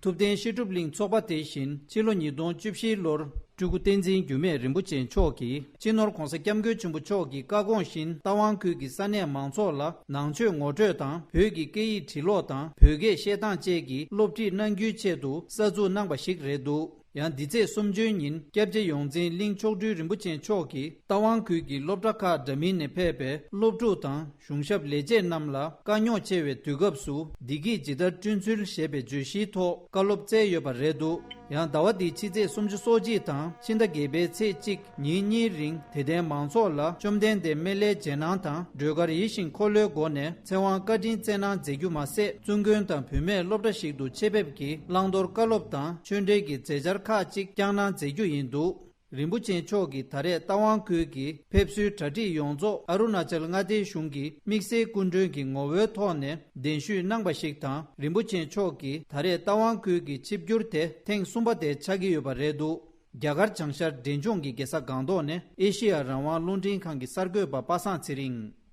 ཐུབ་བསྟན་བཤད་སྒྲུབ་གླིང་ཚོགས་པ་དེ་བཞིན་ཕྱི་ལོ་ཉིས་སྟོང་བཅུ་བཞིའི་ལོར་སྤྲུལ་སྐུ་བསྟན་འཛིན་འགྱུར་མེད་རིན་པོ་ཆེ་མཆོག་གིས་སྤྱི་ནོར་༧གོང་ས་༧སྐྱབས་མགོན་ཆེན་པོ་མཆོག་གི་བཀའ་དགོངས་བཞིན་རྟ་དབང་ཁུལ་གྱི་ས་གནས་མང་ཚོགས་ལ་ནང་ཆོས་ངོ་སྤྲོད་དང་བོད་ཀྱི་སྐད་ཡིག་བྲིས་ཀློག་དང་བོད་སྐད་བཤད་སྟངས་བཅས་ཀྱི་སློབ་ཁྲིད་གནང་རྒྱུའི་ཆེད་དུ་གསར་འཛུགས་གནང་པ་ཞིག་རེད་འདུག། ཡང་འདི་ཚེས་སུམ་ཅུའི་ཉིན་སྐྱབས་རྗེ་ཡོངས་འཛིན་གླིང་མཆོག་སྤྲུལ་རིན་པོ་ཆེ་མཆོག་གིས་རྟ་དབང་ཁུལ་གྱི་སློབ་གྲྭ་ཁག་འདྲ་མིན་ནས་ཕེབས་པའི་སློབ་ཕྲུག་དང་གཞུང་ཞབས་ལས་བྱེད་རྣམས་ལ་དཀའ་རྙོག་ཆེ་བའི་དུས་སྐབས་སུ་བདེ་སྐྱིད་ཇི་ལྟར་བསྐྲུན་ཚུལ་ཞེས་པའི་བརྗོད་གཞིའི་ཐོག་བཀའ་སློབ་སྩལ་ཡོད་པ་རེད་འདུག། ཡང་ཟླ་བ་འདིའི་ཕྱི་ཚེས་སུམ་ཅུ་སོ་གཅིག་དང་ཕྱི་ཟླ་བརྒྱད་པའི་ཚེས་གཅིག་ཉིན་གཉིས་རིང་དད་ལྡན་མང་ཚོགས་ལ་བཅོམ་ལྡན་འདས་སྨན་བླའི་རྗེས་གནང་དང་སྒྲོལ་དཀར་ཡིད་བཞིན་འཁོར་ལོའི་སྒོ་ནས་ཚེ་དབང་བཀའ་དྲིན་སྩལ་གནང་མཛད་རྒྱུ་མ་ཟད། བཙུན་དགོན་དང་བུད་མེད་སློབ་གྲྭ་ཞིག་ཏུ་ཆེད་ཕེབས་ཀྱིས་བླང་དོར་བཀའ་སློབ་དང་ཆོས་འབྲེལ་གྱི་མཛད་འཆར་ཁག་ཅིག་བསྐྱངས་གནང་མཛད་རྒྱུ་ཡིན་འདུག། རིན་པོ་ཆེ་མཆོག་གིས་ད་རེས་རྟ་དབང་ཁུལ་གྱི་ཕེབས་བསུའི་གྲ་སྒྲིག་ཡོངས་རྫོགས་ཨ་རུ་ན་ཅལ་མངའ་སྡེའི་གཞུང་གི་དམིགས་བསལ་སྐུ་མགྲོན་གྱི་ངོ་བོའི་ཐོག་ནས་གདན་ཞུས་གནང་པ་ཞིག་དང་། རིན་པོ་ཆེ་མཆོག་གིས་ད་རེས་རྟ་དབང་ཁུལ་གྱི་ཆིབས་བསྒྱུར་དེ་ཐེངས་གསུམ་པ་དེ་ཆགས་ཀྱི་ཡོད་པ་རེད་འདུག། རྒྱ་གར་བྱང་ཤར་འབྲས་ལྗོངས་ཀྱི་རྒྱལ་ས་སྒང་ཏོག་ནས་ཨེ་ཤེ་ཡ་རང་དབང་རླུང་འཕྲིན་ཁང་གི་གསར་འགོད་པ་པ་སངས་ཚེ་རིང་།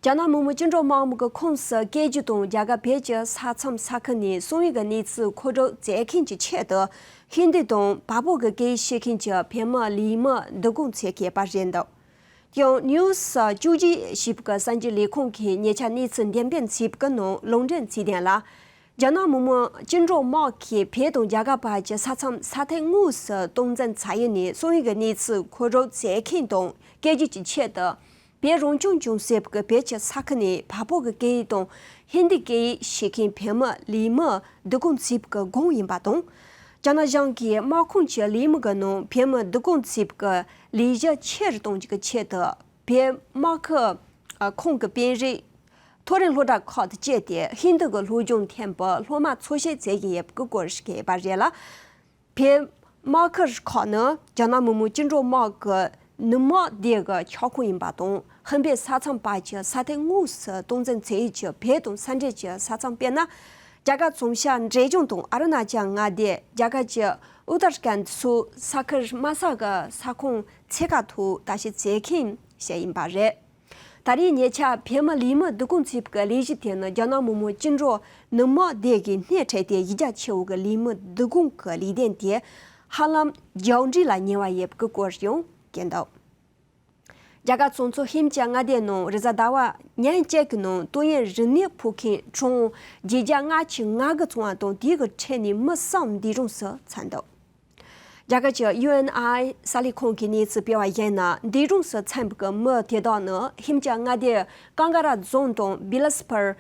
རྒྱ་ནག་མི་དམངས་བཅིངས་འགྲོལ་དམག་གི་ཁོངས་སུ་སྐད་སྒྱུར་དང་རྒྱ་གར་བོད་ཀྱི་ས་མཚམས་ས་ཁུལ་ནས་གསང་བའི་གནས་ཚུལ་མཁོ་སྒྲུབ་མཛད་མཁན་གྱི་ཆེད་དུ་ཧིན་དི་དང་བལ་པོ་གི་སྐད་ཡིག་ཤེས་མཁན་གྱི་བོད་མི་ལས་མི་བསྡུ་སྐོང་བྱེད་མཁན་པ་རེད་འདུག། ཡང་ནིའུ་སི་བཅུ་གཅིག་ཞེས་པའི་གསར་འགྱུར་ལས་ཁང་གིས་ཉེ་ཆར་གནས་ཚུལ་འགྲེམས་སྤེལ་བྱས་པའི་ནང་ལུང་འདྲེན་བྱས་དོན་ལ། རྒྱ་ནག་མི་དམངས་བཅིངས་འགྲོལ་དམག་གིས་བོད་དང་རྒྱ་གར་བར་གྱི་ས་མཚམས་ས་ཐིག་དངོས་སུ་སྟངས་འཛིན་བྱས་ཡོད་ནས་གསང་བའི་གནས་ཚུལ་མཁོ་སྒྲུབ་བྱེད་མཁན་དང་སྐད་སྒྱུར་གྱི་ཆེད་དུ། བོད་རང་སྐྱོང་ལྗོངས་ཟེར་བའི་བོད་ཀྱི་ས་ཁུལ་ནས་བལ་པོ་གི་སྐད་ཡིག་དང་ཧིན་དི་སྐད་ཡིག་ཤེས་མཁན་བོད་མི་ལས་མི་བསྡུ་སྐོང་བྱས་པའི་སྒང་ཡིན་པ་དང་། རྒྱ་ནག་གཞུང་གིས་དམག་ཁོངས་ཀྱི་ལས་མི་གི་ནང་བོད་མི་བསྡུ་སྐོང་བྱས་པའི་ལས་གཞི་ཆེ་རུ་གཏོང་རྒྱུ་གི་ཆེད་དུ། བོད་དམག་ཁུལ་ཁོངས་ཀྱི་དཔོན་རིགས་མཐོ་རིམ་སློབ་གྲྭ་ཁག་ཏུ་བསྐྱོད་དེ་ཧིན་དི་གི་སློབ་སྦྱོང་ཐེབས་པའི་སློབ་མ་འཚོལ་ཞིབ་བྱེད་ཀྱི་ཡོད་པའི་སྐོར་ཞིག་ཡོད་པ་རེད་ལ། བོད་དམག་ཁུལ་ཁག་ནི་རྒྱ་ནག་མི་དམངས་བཅིངས་འགྲོལ་དམག་གི་ནུབ་དམག་སྡེ་གི་ཁྱབ་ཁོངས་ཡིན་པ་དང་། ཧིན་བོད་ས་མཚམས་བར་གྱི་ས་ཐིག་དངོས་སུ་སྟངས་འཛིན་བྱེད་ཡུལ་གྱི་བོད་དང་ས་འབྲེལ་གྱི་ས་མཚམས་དཔེར་ན། རྒྱ་གར་བྱང་ཤར་འབྲས་ལྗོངས་དང་ཨ་རུ་ན་ཅལ་མངའ་སྡེ། རྒྱ་གར་གྱི་ཨུ་ཏར་ཁན་སོགས་ས་ཁུལ་དམའ་ས་གི་ས་ཁོངས་ཚད་བཀག་ཐོག་ལྟ་ཞིབ་བྱེད་མཁན་ཞིག་ཡིན་པ་རེད། ད་རེས་ཉེ་ཆར་བོད་མི་ལས་མི་བསྡུ་སྐོང་བྱས་པའི་ལས་གཞི་དེ་ནི་རྒྱ་ནག་མི་དམངས་བཅིངས་འགྲོལ་ནུབ་དམག་སྡེ་གིས་སྣེ་ཁྲིད་དེ་གཞི་རྒྱ་ཆེ་བོ་གི་ལས་མི་བསྡུ་སྐོང་གི་ལས་དོན་དེ་ཧ་ལམ་མཇུག་སྒྲིལ་ལ་ཉེ་བ་ཡོད་པའི་སྐོར་ཡང་བཀོད་འདུག། རྒྱ་གར་གཙོ་འཛིན་ཧིམ་ཅལ་མངའ་སྡེའི་ནང་རེས་གཟའ་ཟླ་བ་ཉིན་གཅིག་གི་ནང་ཏོག་དབྱིབས་རིམས་ནད་ཕོག་མཁན་གྲངས་བརྒྱད་བརྒྱ་ལྔ་བཅུ་ང་དགུ་བྱུང་བ་དང་། དེའི་ཁྲོད་ནས་མི་གསུམ་འདས་གྲོངས་སུ་ཕྱིན་འདུག། རྒྱ་གར་གྱི་ཡུ་ཨེན་ཨའི་གསར་ལས་ཁང་གིས་གནས་ཚུལ་སྤེལ་བ་ཡིན་ན། འདས་གྲོངས་སུ་ཕྱིན་པའི་མི་དེ་དག་ནི་ཧིམ་ཅལ་མངའ་སྡེའི་ཀང་ཀ་ར་རྫོང་དང་བི་ལ་སི་ཕུར།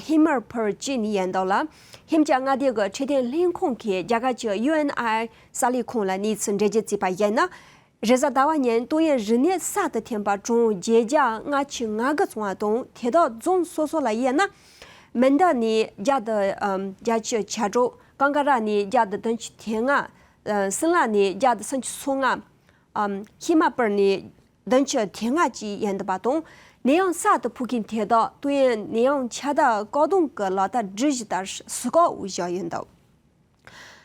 ཧི་མར་ཕུར་བཅས་ནས་ཡིན་འདུག་ལ། ཧིམ་ཅལ་མངའ་སྡེ་གི་འཕྲོད་བསྟེན་ལྷན་ཁང་གིས་རྒྱ་གར་གྱི་ཡུ་ཨེན་ཨའི་གསར་ལས་ཁང་ལ་གནས་ཚུལ་འགྲེལ་བརྗོད་བྱས་པ་ཡིན་ན། རེས་གཟའ་ཟླ་བ་ཉིན་ཏོག་དབྱིབས་རིམས་ནད་གསར་དུ་ཐོན་པ་གྲངས་བརྒྱད་བརྒྱ་ལྔ་བཅུ་ང་དགུ་བྱུང་བ་དང་། དེ་དག་རྫོང་སོ་སོ་ལ་དབྱེ་ན། མིན་ད་ནས་བརྒྱ་དང་བརྒྱད་ཅུ་གྱ་དྲུག། ཀང་ཀ་ར་ནས་བརྒྱ་དང་བདུན་ཅུ་དོན་ལྔ། ཨ། སིམ་ལ་ནས་བརྒྱ་དང་སུམ་ཅུ་སོ་ལྔ། ཨམ། ཧི་མ་པུར་ནས་བདུན་ཅུ་དོན་ལྔ་བཅས་ཡིན་འདུག་པ་དང་། ནད་ཡམས་གསར་དུ་ཕོག་མཁན་དེ་དག་ཏོག་དབྱིབས་ནད་ཡམས་ཁྱབ་གདལ་བཀག་སྡོམ་གྱི་ལག་བསྟར་སྒྲིག་གཞི་ལྟར་བཟོ་ལྐོག་བཞག་ཡོད་འདུག།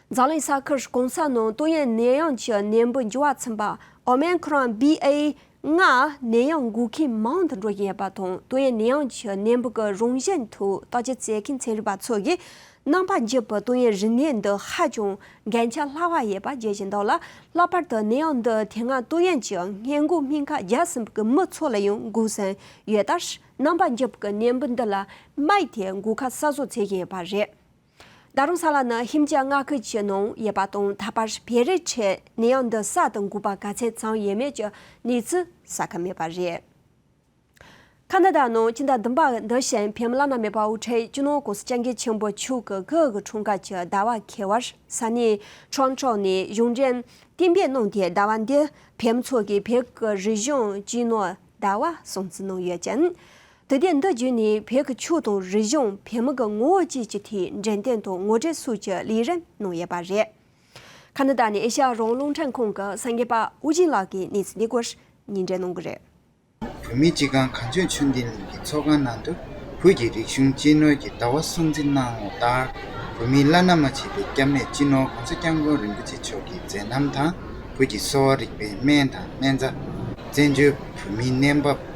འཛམ་གླིང་ས་ཁུལ་གང་ས་ནང་ཏོག་དབྱིབས་ནད་ཡམས་ཀྱི་ནད་འབུ་འགྱུར་བ་ཕྱིན་པ་ཨོ་མེ་ཁི་རོན་བྷི་ཨེ་ ལྔ། ནད་ཡམས་འགོས་མཁན་མང་དུ་འགྲོ་བཞིན་ཡོད་པ་དང་། ཏོག་དབྱིབས་ནད་ཡམས་ཀྱི་ནད་འབུ་གི་རང་བཞིན་ཐོག་བརྟག་དཔྱད་བྱེད་མཁན་ཚན་རིག་པ་ཚོ་གིས་ནང་པ་འཇིབ་པའི་ཏོག་དབྱིབས་རིམས་ནད་འདི་ཧ་ཅང་འགན་ཆ་ལྷག་པ་ཡོད་པ་བརྗོད་བཞིན་འདུག་ལ། ལྷག་པར་དུ་ནད་ཡམས་འདི་དེ་སྔ་ཏོག་དབྱིབས་ཀྱི་སྔོན་འགོག་སྨན་ཁབ་བརྒྱབ་ཟིན་པའི་མི་ཚོ་ལ་ཡང་འགོས་ཟིན་ཡོད་སྟབས། ནང་པ་འཇིབ་ཀྱི་ནད་འབུ་འདི་ལ་མ་ཡི་ཐེ་འགོག་ཁབ་གསར་བཟོ་བྱེད་བཞིན་ཡོད་པ་རེད། ད་རུང་ས་ལ་ནི་ཤིན་ཅང་མངའ་ཁུལ་གྱི་ནང་ཡོད་པ་དང་། ད་བར་བོད་རིགས་ཁྲོད་ནད་ཡམས་འདི་གསར་དུ་འགོས་པ་ག་ཚད་ཙམ་ཡོད་མེད་ཀྱི་གནས་ཚུལ་གསལ་ཁ་མེད་པ་རེད། ཁ་ན་ཌ་ནང་སྤྱི་ཟླ་བདུན་པ་འདི་བཞིན་བོད་མི་བླ་ན་མེད་པ་དབུ་ཁྲིད་སྤྱི་ནོར་༸གོང་ས་༸སྐྱབས་མགོན་ཆེན་པོ་མཆོག་གི་སྐུ་གི་འཁྲུངས་སྐར་གྱི་ཟླ་བ་འཁེལ་བར། ས་གནས་ཁྲོམ་ཁྲོམ་ནས་གཞུང་འབྲེལ་གཏན་འབེབས་གནང་སྟེ། ཟླ་བ་འདིར་བོད་མི་ཚོ་གིས་བོད་ཀྱི་རིག་གཞུང་སྤྱི་ནོར་ཟླ་བ་སྲུང་བརྩི་གནང་ཡོད་ཅིང་། དུས་དེབ་འདི་བརྒྱུད་ནས་བོད་ཀྱི་ཆོས་དང་རིག་གཞུང་། བོད་མི་གི་ངོ་བོ་བཅས་ཀྱི་ཐད་འགྲེམས་སྟོན་དང་ངོ་སྤྲོད་སོགས་ཀྱི་ལས་རིམ་གནང་ཡོད་པ་རེད། ཁ་ན་ཌ་ནས་ཨེ་ཤ་ཡ་རང་དབང་རླུང་འཕྲིན་ཁང་གི་གསར་འགོད་པ་དབུ་ཅན་ལགས་ཀྱིས་གནས་ཚུལ་འདི་སྐོར་སྙན་སྒྲོན་གནང་གི་རེད། བོད་མིའི་སྤྱི་ཁང་གངས་ལྗོངས་ཆོས་ལྡན་གླིང་གི་ཚོགས་ཁང་ནང་དུ་བོད་ཀྱི་རིག་གཞུང་སྤྱི་ནོར་གྱི་ཟླ་བ་སྲུང་བརྩི་གནང་བ་ལྟར། བོད་མིའི་བླ་ན་མ་མཆིས་པའི་སྐྱབས་གནས་སྤྱི་ནོར་༸གོང་ས་༸སྐྱབས་མགོན་རིན་པོ་ཆེ་མཆོག་གི་མཛད་རྣམ་དང་། བོད་ཀྱི་གསོ་བ་རིག་པའི་སྨན་དང་སྨན་རྩྭ། བཙན་བྱོལ་བོད་མིའི་གནས་བབ། བོད་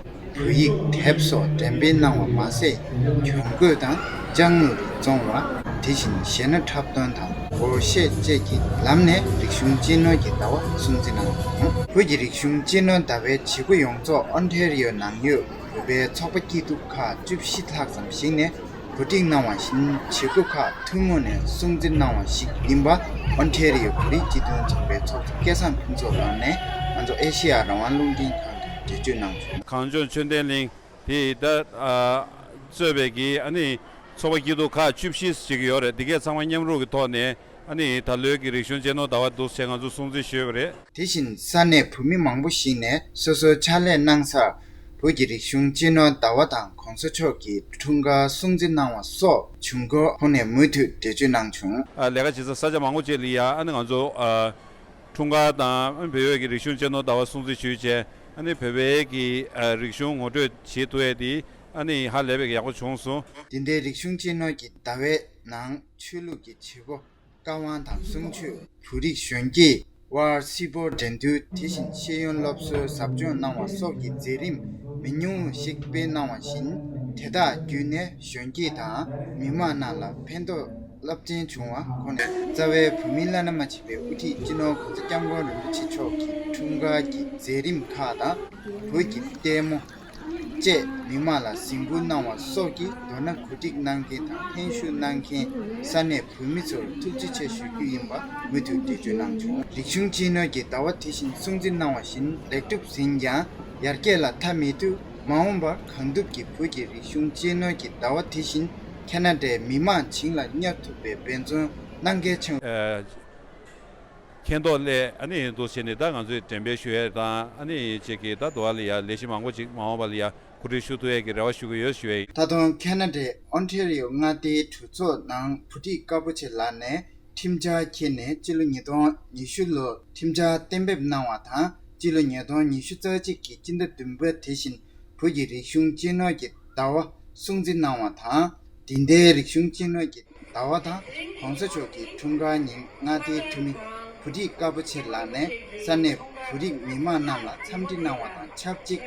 ཡིག་དེབ་སོགས་འགྲེམས་སྤེལ་གནང་བ་མ་ཟད། གྱོན་གོས་དང་ཅ་དངོས་རིགས་བཙོང་བ། དེ་བཞིན་གཞས་སྣ་འཁྲབ་སྟོན་དང་སྒོར་གཞས་བཅས་ཀྱི་ལམ་ནས་རིག་གཞུང་སྤྱི་ནོར་གྱི་ཟླ་བ་སྲུང་བརྩི་གནང་བ་དང་། བོད་ཀྱི་རིག་གཞུང་སྤྱི་ནོར་ཟླ་བའི་བྱེད་སྒོ་ཡོངས་རྫོགས་ཨོན་ཊེ་རི་ཡོ་ནང་ཡོད་བོད་པའི་ཚོགས་པ་སྐྱིད་སྡུག་ཁག་བཅུ་བཞི་ལྷག་ཙམ་ཞིག་ནས་གོ་སྒྲིག་གནང་བ་བཞིན། བྱེད་སྒོ་ཁག་ཐུན་མོང་ནས་སྲུང་བརྩི་གནང་བ་ཞིག་ཡིན་པ་ཨོན་ཊེ་རི་ཡོ་བོད་རིགས་སྤྱི་མཐུན་ཚོགས་པའི་ཚོགས་གཙོ་སྐལ་བཟང་ཕུན་ཚོགས་ལགས་ནས་ང་ཚོ་ཨེ་ཤེ་ཡ་རང་དབང་རླུང་འཕྲིན་ཁང་དུ་འགྲེལ་བརྗོད་གནང་བྱུང་། གངས་ལྗོངས་ཆོས་ལྡན་གླིང་དེ་ད་ཨ་གཙོས་པའི་གི་ཨ་ནི་ཚོགས་པ་སྐྱིད་སྡུག་ཁག་བཅུ་བཞི་ཞིག་ཡོད་རེད། འདི་གས་ཚང་མ་མཉམ་རུབ་ཀྱི་ཐོག་ནས་ཨ་ནི་ད་ལོའི་གི་རིག་གཞུང་སྤྱི་ནོར་ཟླ་བ་འདུག་སེ་ང་ཚོ་སྲུང་བརྩི་ཞུས་པ་རེད། དེ་བཞིན་ས་གནས་བོད་མི་མང་པོ་ཞིག་ནས་སོ་སོའི་ཕྱག་ལས་གནང་སར་བོད་ཀྱི་རིག་གཞུང་སྤྱི་ནོར་ཟླ་བ་དང་གོང་ས་མཆོག་གི་འཁྲུངས་སྐར་སྲུང་བརྩི་གནང་བ་སོགས་བྱུང་སྐོར་ཁོང་ནས་མུ་མཐུད་འགྲེལ་བརྗོད་གནང་བྱུང་། ཨ་ལས་ཀ་བྱེད་ས་ས་ཆ་མང་པོ་ཅིག་ལ་ཡ་ཨ་ནི་ང་ཚོ་ཨ་འཁྲུངས་སྐར་དང་བོད་ཡུལ་གྱི་རིག་གཞུང་སྤྱི་ནོར་ཟླ་བ་སྲུང་བརྩི་ཞུས་བྱས། ཨ་ནི་བོད་པའི་གི་ཨ་རིག་གཞུང་ངོ་སྤྲོད་བྱེད་ཐུབ་ཡས་དེ་ཨ་ནི་ཧ་ལས་པའི་ཡག་པོ་བྱུང་སོང་། འདི་ཟླའི་རིག་གཞུང་སྤྱི་ནོར་གྱི་ཟླ་བའི་ནང་ཆོས་ལུགས་ཀྱི་བྱེད་སྒོ། བཀའ་དབང་དང་གསུང་ཆོས། བོད་རིགས་གཞོན་སྐྱེས་དབར་སྲིད་པའི་འགྲན་བསྡུར། དེ་བཞིན་ཤེས་ཡོན་སློབ་གསོའི་ཟབ་སྦྱོང་གནང་བ་སོགས་ཀྱི་མཛད་རིམ་མི་ཉུང་བ་ཞིག་སྤེལ་གནང་བ་བཞིན། དེ་དག་བརྒྱུད་ནས་གཞོན་སྐྱེས་དང་མི་མང་རྣམས་ལ་ཕན་ཐོགས་རླབས་ཆེན་བྱུང་བ་ཁོ་ནས། རྩ་བའི་བོད་མིའི་བླ་ན་མ་མཆིས་པའི་དབུ་ཁྲིད་སྤྱི་ནོར་༸གོང་ས་༸སྐྱབས་མགོན་རིན་པོ་ཆེ་མཆོག་གི་འཁྲུངས་སྐར་གྱི་མཛད་རིམ་ཁག་དང་། བོད་ཀྱི་ལྟད་མོ། བཅས་མི་མང་ལ་གཟིགས་འབུལ་གནང་བ་སོགས་ཀྱིས་མདོར་ན་གོ་སྒྲིག་གནང་མཁན་དང་ལྷན་ཞུགས་གནང་མཁན་ས་གནས་བོད་མི་ཚོར་ཐུགས་རྗེ་ཆེ་ཞུ་རྒྱུ་ཡིན་པ་མུ་མཐུད་འགྲེལ་བརྗོད་གནང་བྱུང་། རིག་གཞུང་སྤྱི་ནོར་གྱི་ཟླ་བ་དེ་བཞིན་སྲུང་བརྩི་གནང་བ་བཞིན་ལེགས་གྲུབ་ཟིན་ཀྱང་ཡར་རྒྱས་ལ་མཐའ་མེད་དུས། མ་འོངས་པར་གང་ཐུབ་ཀྱིས་བོད་ཀྱི་རིག་གཞུང་སྤྱི་ནོར་གྱི་ཟླ་བ་དེ་བཞིན་ཁ་ན་ཌའི་མི་མང་བྱིངས་ལ་གཉེར་ཐུབ་པའི་འབད་བརྩོན་གནང་གལ་ཆེ། མཁྱེན་རྟོགས་སླད་ཨ་ནི་འདུག་བྱས་ནས་ད་ང་ཚོས་འགྲེམས་སྤེལ་ཞུ་ཡས་དང་ཨ་ནི་ཅིག་གི་ད་དུ་བ་ལ་ཡ་ལས་གཞི་མང་པོ་ཅིག་མ་འོངས་པ་ལ་ཡ་གོ་སྒྲིག་ཞུ་ཐུབ་ཡས་ཀྱི་རེ་བ་ཞུ་གི་ཡོད་ཞུ་ཡས། ད་དུང་ཁ་ན་ཌའི་ཨོན་ཊེ་རི་ཡོ་མངའ་སྡེའི་གྲོས་ཚོགས་ནང་བོད་ཁྲིད་དཀར་པོ་ཆེ་ལགས་ནས་ཁྲིམས་འཆར་འཁྱེར་ནས་སྤྱི་ལོ་ཉིས་སྟོང་ཉི་ཤུ་ལོར་ཁྲིམས་འཆར་གཏན་འབེབས་གནང་བ་དང་སྤྱི་ལོ་ཉིས་སྟོང་ཉི་ཤུ་རྩ་གཅིག་གི་སྤྱི་ཟླ་བདུན་པ་དེ་བཞིན་བོད་ཀྱི་རིག་གཞུང་སྤྱི་ནོར་གྱི་ཟླ་བ་སྲུང་བརྩི་གནང་བ་དང་། འདི་ཟླའི་རིག་གཞུང་སྤྱི་ནོར་གྱི་ཟླ་བ་དང་གོང་ས་མཆོག་གི་འཁྲུངས་སྐར་ཉིན་མངའ་སྡེའི་འཐུས་མི་བོད་ཁྲིད་དཀར་པོ་ཆེ་ལགས་ནས་ས་གནས་བོད་རིགས་མི་མང་རྣམས་ལ་འཚམས་འདྲི་གནང་བ་དང་ཆབས་ཅིག་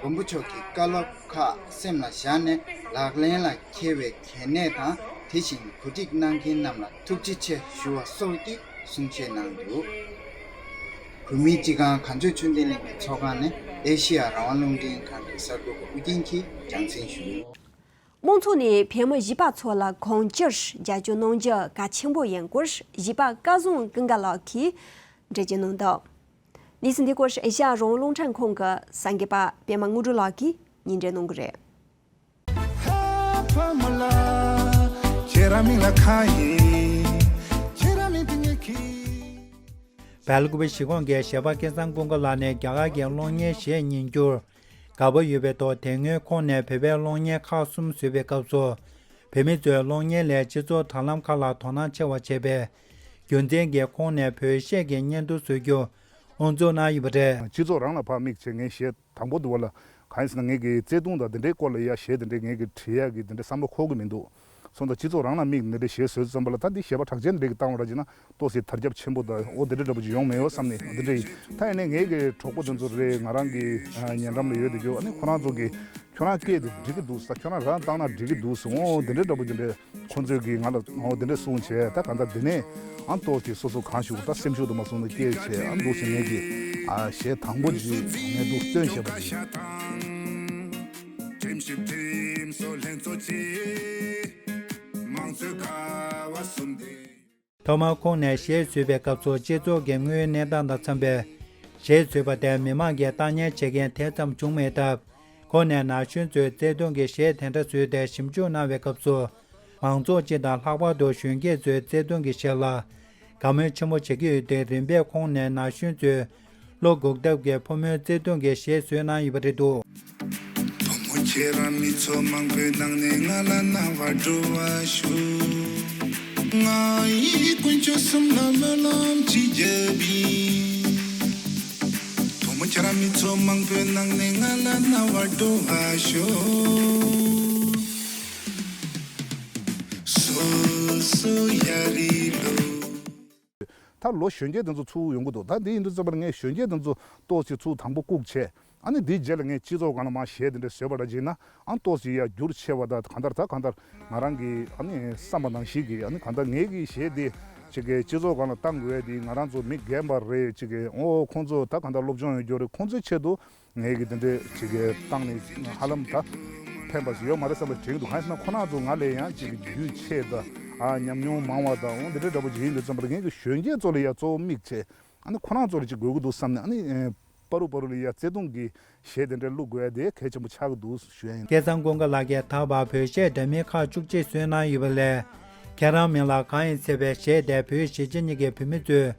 མགོན་པོ་མཆོག་གི་བཀའ་སློབ་ཁག་སེམས་ལ་བཞག་ནས་ལག་ལེན་ལ་འཁེལ་བའི་གལ་གནད་དང་དེ་བཞིན་གོ་སྒྲིག་གནང་མཁན་རྣམས་ལ་ཐུགས་རྗེ་ཆེ་ཞུ་བ་སོགས་ཀྱི་གསུང་བཤད་གནང་འདུག། བོད་མིའི་སྤྱི་ཁང་གངས་ལྗོངས་ཆོས་ལྡན་གླིང་གི་ཚོགས་ཁང་ནས་ཨེ་ཤེ་ཡ་རང་དབང་རླུང་འཕྲིན་ཁང་གི་གསར་འགོད་པ་ཨུ་རྒྱན་གྱིས་རྒྱང་སྲིང་ཞུས། དམངས་ཚོགས་ནས་བོད་མི་གཞིས་པ་ཚོ་ལ་གང་ཅིར་རྒྱབ་སྐྱོར་གནང་རྒྱུ་གལ་ཆེན་པོ་ཡིན་སྐོར་གཞིས་པ་སྐལ་བཟང་ཀུན་དགའ་ལགས་ཀྱིས་འགྲེལ་བརྗོད་གནང་འདུག། གནས་ཚུལ་འདི་སྐོར་ཨེ་ཤ་ཡ་རང་དབང་རླུང་འཕྲིན་ཁང་གི་གསར་འགོད་པ་པད་མ་དངོས་གྲུབ་ལགས་ཀྱིས་སྙན་སྒྲོན་གནང་གི་རེད། བལ་ཀུ་པེ་གཞིས་ཁོངས་ཀྱི་གཞས་པ་སྐལ་བཟང་ཀུན་དགའ་ལགས་ནས་རྒྱ་གར་གྱི་གློག་བརྙན་གཞས་ཉན་རྒྱུར་དགའ་པོ་ཡོད་པའི་ཐོག་དེ་སྔོན་ཁོང་ནས་བོད་པའི་གློག་བརྙན་ཁག་གསུམ་བཟོས་པའི་སྐབས་སུ། བོད་མི་ཚོས་གློག་བརྙན་ལས་སྤྱི་ཚོགས་དྲ་ལམ་ཁག་ལ་དོ་སྣང་ཆེ་བ་བྱས་པའི་རྒྱུ་མཚན་གྱིས་ཁོང་ནས་བོད་གཞས་ཀྱི་བརྙན་ཐུང་བཟོ་རྒྱུ་དབུ་འཛུགས་གནང་ཡོད་པ་རེད། སྤྱི་ཚོགས་རང་ལ་ཕར་དམིགས་བྱས་ངས་གཞས་དང་པོ་དུ་བ་ལ་གང་ཡིན་ཟེར་ན་ངས་ཀྱི་བརྩེ་དུང་དང་དེ་འདྲའི་སྐོར་ལ་ཡ་གཞས་དེ་འདྲའི་ངས་ཀྱི་བྲིས་ཡག་གི་དེ་འདྲའི་བསམ་བློ་འཁོར་གྱི་མི་འདུག། སོང་ཙང་སྤྱི་ཚོགས་རང་ལ་དམིགས་ནས་འདི་གཞས་བཟོས་ཙམ་པ་ལ། ད་འདི་གཞས་པ་གྲགས་ཅན་འདི་གི་བཏང་བ་ར་བྱས་ན་ཏོག་ཙམ་དར་ཁྱབ་ཆེན་པོ་དང་འོ་འདི་འདྲ་འདྲ་པོ་ཅིག་ཡོང་མེད་ཡོད་བསམ་ནས་འོ་འདི་འདྲ་ཡིན། ད་ཡིན་ནའི་ངེད་ཀྱི་གྲོགས་པོ་དེ་ཚོ་རེད། ང་རང་གི་ཨ་ཉེ་འགྲམ་ལ་ཡོད་དེ་རྒྱུ་ཨ་ནི་ཁོ་རང་ཚོ་གི་ཁྱོད་རང་སྐད་དེ་འགྲིག་གི་འདུག་ས། ཁྱོད་རང་རང་བཏང་ན་འགྲིག་གི་འདུག་ཟེར། འོ་འདི་འདྲ་འདྲ་པོ་ཅིག་འདྲ་ཁོ་ཚོས་གི་ང་ལ་འོ་འདི་འདྲ་གསུངས་བྱས། ད་ག་འདྲ་འདི་ནས་ཨ་ཏོག་ཙམ་སོ་སོ་གང་ཞིག་ད་སེམས་ཤུགས་ད་སེམས་ཤུགས་ཀྱི་ཨ་འདུག་ཟེར་ངེད་ཀྱི་ཨ་གཞས་དང་པོ་ཅིག་ངས་འདུག་སྟོན་བྱས་པ་ཅིག་མང་གཙོའི་ཁ་བ་གསུམ་ལྡན། ཐོག་མར་ཁོང་ནས་གཞས་བཟོས་པའི་སྐབས་སུ་སྤྱི་ཚོགས་ཀྱི་དངོས་ཡོད་གནས་སྟངས་དང་འཚམས་པའི་གཞས་བཟོས་པ་དེར་མི་མང་གིས་བཏང་སྙན་བྱེད་མཁན་དེ་ཙམ་བྱུང་མེད་སྟབས། ཁོང་ནས་ན་གཞོན་ཚོའི་བརྩེ་དུང་གི་གཞས་དེ་འདྲ་བཟོས་ཏེ་ཞིབ་འཇུག་གནང་བའི་སྐབས་སུ། མང་ཚོགས་སྤྱི་དང་ལྷག་པར་དུ་གཞོན་སྐྱེས་ཚོའི་བརྩེ་དུང་གི་གཞས་ལ་དགའ་མོས་ཆེན་པོ་བྱེད་ཀྱི་ཡོད་དེ། རིམ་པས་ཁོང་ནས་ན་གཞོན་ཚོའི་ལོ་འགོག་ཐབས་ཀྱི་ཕོ་མོའི་བརྩེ་དུང་གི་གཞས་བཟོས་གནང་ཡོད་པ་རེད་འདུག་བུ་མོ་ཁྱེད་རང་མི་ཚོགས་མང་པོའི་ནང་ནས་ང་ལ་རྣ་བར་འགྲོ་བ་ཤོག་ང་ཡི་དཀོན་མཆོག་གསུམ་ལ་སྨོན་ལམ་ཅིག་བརྒྱབ་ཡིན། བུ་མོ་ཁྱེད་རང་མི་ཚོགས་མང་པོའི་ནང་ནས་ང་ལ་རྣ་བར་འགྲོ་བ་ཤོག་སོ་སོ་ཡ་རི་ལོ། ད་ལོ་གཞོན་སྐྱེས་དེ་ཚོ་ཚུར་ཡོང་གི་འདུག་ད་འདི་ཡིན་དུས་ཙམ་པར་ངས་གཞོན་སྐྱེས་དེ་ཚོ་ཏོག་ཙམ་ཚུར་དང་པོ་བཀུག་བྱས། ཨ་ནི་འདིའི་རྗེས་ལ་ངས་སྤྱི་ཚོགས་སྒང་ལ་མར་གཞས་དེ་འདྲ་བཟོས་པ་འདྲ་བྱས་ན་ཨ་ཏོག་ཙམ་ཡར་འགྱུར་ཆེ་བ་དང་གང་ལྟར་ད་གང་ལྟར་ང་རང་གི་ཨ་ནི་བསམ་པ་ནང་བཞིན་གྱི་ཨ་ནི་གང་ལྟར་ངེད་ཀྱི་གཞས་དེ་ཅིག་གི་སྤྱི་ཚོགས་སྒང་ལ་བཏང་དགོས་དེ་ང་རང་ཚོ་མི་རྒན་པ་རེད། ཅིག་གི་ཨོ་ཁོང་ཚོ་ད་གང་ལྟར་སློབ་སྦྱོང་ཡོད་རྒྱུ་རེད། ཁོང་ཚོའི་ཆེད་དུ་ངེད་ཀྱི་དེ་འདྲའི་ཅིག་གི་བཏང་ནས་ཧ་ལམ་ད་ཕན་པ་ཞིག་ཡོད་མ་རེད་བསམ་པ་དྲན་གྱི་འདུག་གང་ཡིན་ཟེར་ན་ཁོ་རང་ཚོ་ང་ལས་ཡང་ཅིག་རྒྱུས་ཆེ་དང་ཨ་ཉམས་མྱོང་མང་བ་དང་འོ་འདི་འདྲའི་འདྲ་པོ་ཅིག་ཡིན་དུས་ཙམ་པར་ངེད་ཀྱི་གཞོན་སྐྱེས་ཚོ་ལ་ཡང་གཙོ་བོ་དམིགས་བྱས། ཨ་ནི་ཁོ་རང་ཚོ་ལ་ཅིག་དགོས་ཀྱི་འདུག་བསམ་ནས་ཨ་ནི་ཨེ་པ་རུ་པ་རུ་ལ་ཡ་བརྩེ་དུང་གི་གཞས་དེ་འདྲ་བླུག་དགོས་ཡ་དེ་གལ་ཆེན་པོ་ཆགས་ཀྱི་འདུག་ཞུ་ཡ་ཡིན། སྐལ་བཟང་ཀུན་དགའ་ལགས་ཀྱིས་ད་བར་བོད་གཞས་འདྲ་མིན་ཁག་བཅུ་གཅིག་བཟོས་གནང་ཡོད་པ་ལས། ཁྱེད་རང་མིང་ལ་གང་ཡིན་ཟེར་བའི་གཞས་དེ་བོད་གཞིས་བྱེས་གཉིས་ཀྱི་བུད་མེད་ཚོས་